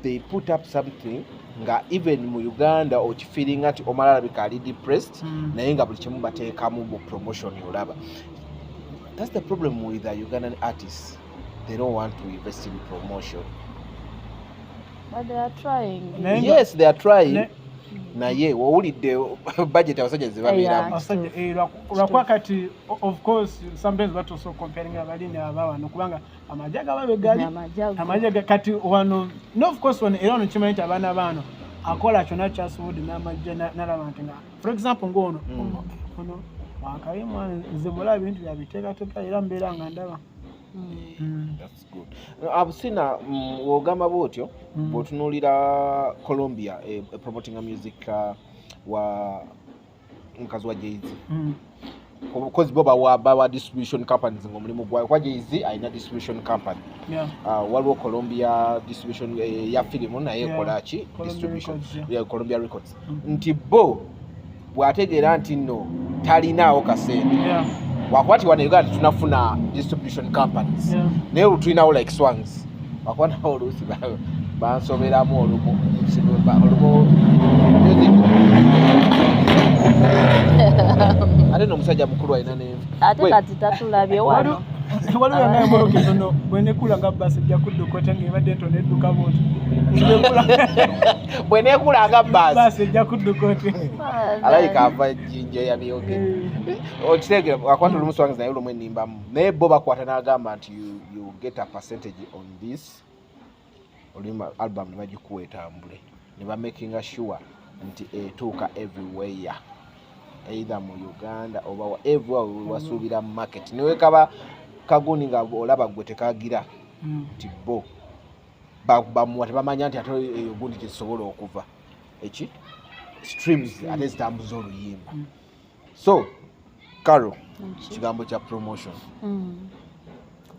they put up something nga even mu Uganda okifiiringa nti Omah Lay alabika ali depressed, naye nga buli kimu bateekamu mu promotion olaba. That's the problem with the Ugandan artists, they don't want to invest in promotion. But they are trying. Yes, they are trying, naye wowulidde budget abasajja zebabeeramu. Abasajja, eh, lwakuba kati of course sometimes batuusa okucomparinga abali aba wano, kubanga amagye gaba begali. Amagye ago. Amagye kati wano no, of course wano era wano kimanyi nti abaana baano akola kyonna kyasobodde n'amajja nalaba nti nga for example ng'ono ono Wakabi mwana, nze mulaba ebintu byabiteekateeka era mbeera nga ndaba. That's good. Abusina wogamba bwotyo, bw'otunuulira Columbia promoting music wa mukazi wa Jay-Z, because bo bawa distribution companies ng'omulimu gwayo, kwa Jay-Z alina distribution company. Waliwo Columbia distribution ya firimu naye ekola ki? Columbia Distribution. Records, yeah. Yeah, Columbia Records. Nti bo bw'ategeera nti nno talinaawo kasente, wakuba ti wano Uganda tetunafuna distribution companies, naye tulinawo like Swangz, wakuba nawo oluusi bansoberamu olumu olumu music. Ate n'omusajja mukulu alina nenvi. Ate kati tatulabye wano. Waliwo yanga emmotoka entono bwenekula nga bbaasi ejja kudduka otya ng'ebadde entono edduka bwoti? Bweneekula nga baasi Baasi ejja kudduka otya? Alabika ava Jjinja yabyogedde. Okitegeera, akwata olumu Swangz naye olumu ennimbamu, naye bo bakwata n'agamba nti you get a percentage on this oluyimba, album ne bagikuwa etambule, ne bamakinga sure nti etuuka everywhere, either mu Uganda oba everywhere wasuubira market, niwe kaba kaguni nga olaba gwe tekagira nti bo bamuwa, tebamanya nti ate eyo gundi tezisobola okuva eki streams ate zitambuza oluyimba. So Caro, kigambo kya promotion.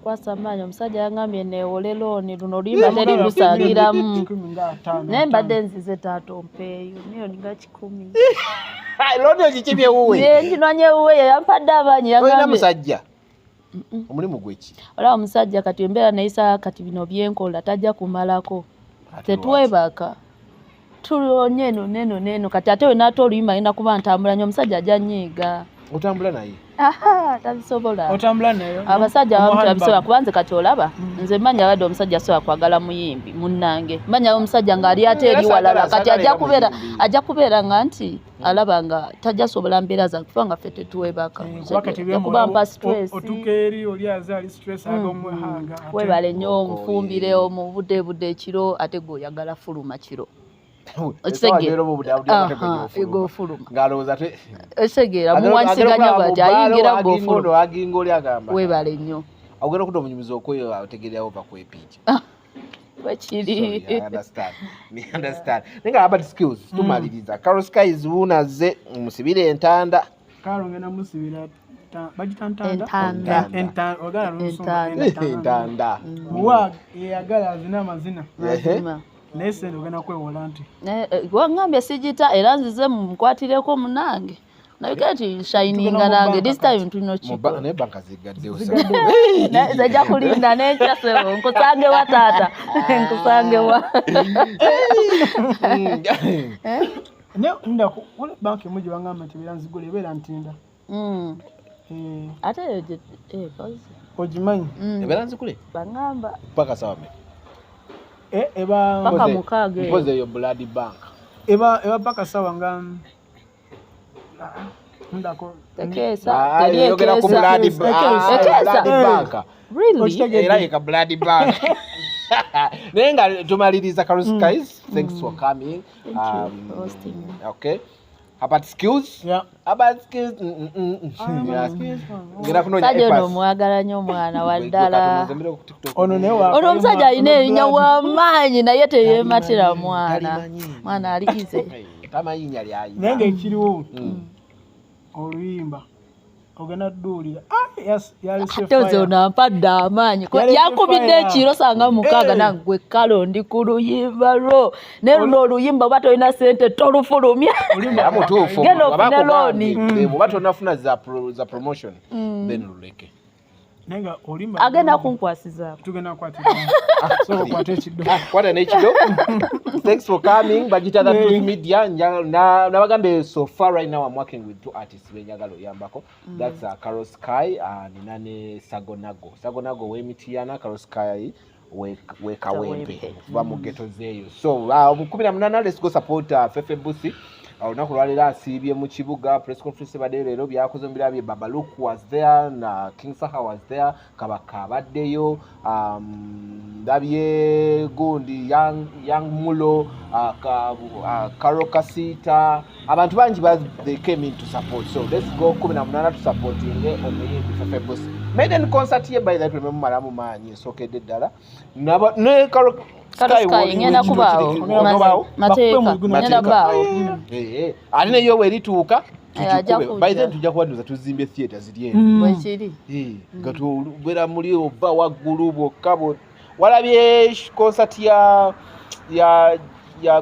Kwasa amaanyi, omusajja yangambye neewole looni, luno oluyimba teri lusangiramu. 15,000. Naye mbadde nzize, taata ompeeyo miliyoni nga 100. Looni ogikimye wuwe? Nginwanye wuwe, yampadde amaanyi. Olina Yangambye musajja, omulimu gweki? Olaba omusajja kati embeera neyisa kati bino byenkola tajja kumalako. Tetwebaka, tulonye eno neno neno, kati ate wenaate oluyimba ngenda kuba ntambula nnyo, omusajja ajja nyiiga. Otambula naye? Aha, tabisobola. Otambula nayo? Abasajja abamu Omuhandbag. tebabisobola, kuba nze kati olaba nze manya abadde omusajja asobola kwagala muyimbi munnange, manya omusajja ng'ali ate eri Era walala, saagala- kati saagala ajja era kubeera muyimbi. Ajja kubeera nga nti alaba nga tajja sobola mbeera zange, kubanga ffe tetwebaka. Kuba kati Ajja kuba mpa stress. Otuuka eri oli aze ali stress aga omwehanga ate- Webale nnyo. Okoye. Omufumbire omubuddebudde ekiro, ate gwe oyagala fuluma kiro. Essaawa gy'era obudde Aha, eg'ofuluma. Ng'alowooza te Okitegeera, muwanyisiganya bwati, ayingira g'ofuluma. Aginga oli agamba Webale nnyo. Ogenda okudda omunyumiza okweyo, otegeerawo ova kwepiija. Bwekiri. Sorry, I understand. Me understand. Naye nga Herbert Skillz, tumaliriza. Carol Skies wuunaze musibire entanda. Kalo ngenda musibira bagita ntanda. Entanda. Ogala lunsumba. Entanda. Entanda. Muwa eyagala azina amazina. Mazima. Naye sente ogenda kwewola nti Wangambye sigita era nzize mukwatireko munange naye nti shininga Tugenda mu nange banka this kati. time tulina Mu okikola. naye banka zigaddewo. Nzija kulinda nenkya sebo, nkusangewa taata, nkusangewa. Naye ndako waliwo banka emu gye bangamba nti ebeera nzigula, ebeera Ntinda. Eh, Ate eyo kozi. Ogimanyi? Ebeera nzikule Bangamba paka sawa mmeka? Eba Paka 6 eyo. Mpozi eyo Blood Bank. Eba paka sawa nga ndako. Tekeesa. Ah, Teri eyogera ku ekeesa. Blood Ekeesa. Ekeesa. Blood Bank. Really? Okitegedde? Era yeka Blood Bank. Naye nga tumaliriza, Carol Skies, thanks for coming. Thank you for hosting me. Okay. Herbert Skillz. Yeah. Herbert Skillz. Yes. Ngenda kunoonya Sajja ono A-pass. omwagala nnyo, omwana wa ddala. Ono naye wa Ono omusajja alina erinnya w'amaanyi naye teyeematira mwana. Talimanyi. Mwana ali ize. Tamanyi linnya lyayina. Naye ng'ekiriwo oluyimba ogenda dduulira. Ah, yalese Ate oze fire. ono ampadde amaanyi. Yalese Yankubidde fire. ekiro sanga 6 nangwe kalo ndi ku luyimba lwo, naye luno oluyimba oba tolina sente tolufulumya. Era mutuufu. Genda Bw'aba ofune akugambye, looni. bw'oba tonafuna za promotion, then luleke. Naye nga oluyimba Agenda kunkwasizaako. Tugenda kukwatira, so okwate ekiddo. Kwata n'ekido. Thanks for coming. Bagita The Truth Media. Nabagambye so far right now I'm working with two artists benjagala oyambako. That's Carol Sky, nina ne Sagonago. Sagonago w'Emitiana, Carol Sky we Kawempe. Kawempe. Okuva mu ghetto zeeyo. So mu 18, let's go support Fefe Busi. Olunaku lwaleero asiibye mu kibuga, press conference ebaddeyo leero, byakoze mu birabye. Babaluk was there na King Saha was there, Kabaka abaddeyo, ndabye gundi Young Mulo, Karole Kasita, abantu bangi they came in to support. So let's go 18 tusupportinge omuyimbi Fefe Busi. Maiden concert ye, by the way, tuleme mumalamu maanyi, esookedde ddala. Ne Karole Sky ngenda kubaawo. Kubaawo. Mateeka. Bakube mu Ngenda Mateeka. kubaawo. Ate neyo bwerituuka Ajja tugikube. kujja. By then tujja kuba ndoza tuzimbye theatre ziri eno. Bwekiri. Nga tubeera muli ova waggulu bwokka walabye concert ya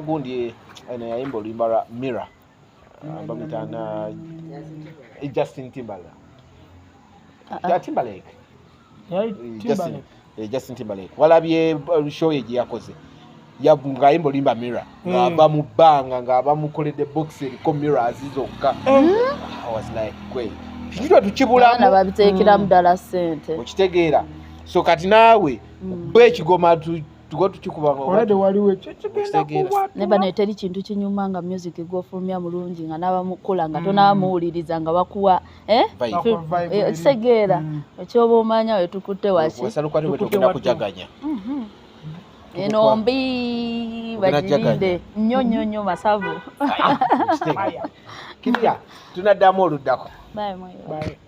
gundi eno yayimba oluyimba lwa Mirror. Bamuyita Justin Timberlake. Ah, ah. Timberlake. Yali Justin, Timberlake. Justin Timberlake. Walabye show ye gye yakoze, ng'ayimba oluyimba Mirror, ng'ava mu bbanga ng'aba mukoledde box eriko mirrors zokka. I was like, gwe kitwa Abaana tukibulamu. babiteekeramu ddala ssente. Okitegeera? So kati naawe bwe ekigoma tugo tukikuba nga Olwedde waliwo ekyo kigenda Okitegeera. kuwa. Ne bano teri kintu kinyuma nga music gw'ofulumya mulungi nga n'abamukula nga tonamuwuliriza nga bakuwa, eh? Vibe. Bakuwa vibe eri. Okitegeera? Ekyoba omanya wetukutte waki. Wasaluka bwe Tukutte tugenda wattu. kujaganya. Eno mbi Ogenda bagirinde nnyo nnyo nnyo masavu. Okitegeera? Kirya tunaddamu oluddako. Bye, mwe. Bye.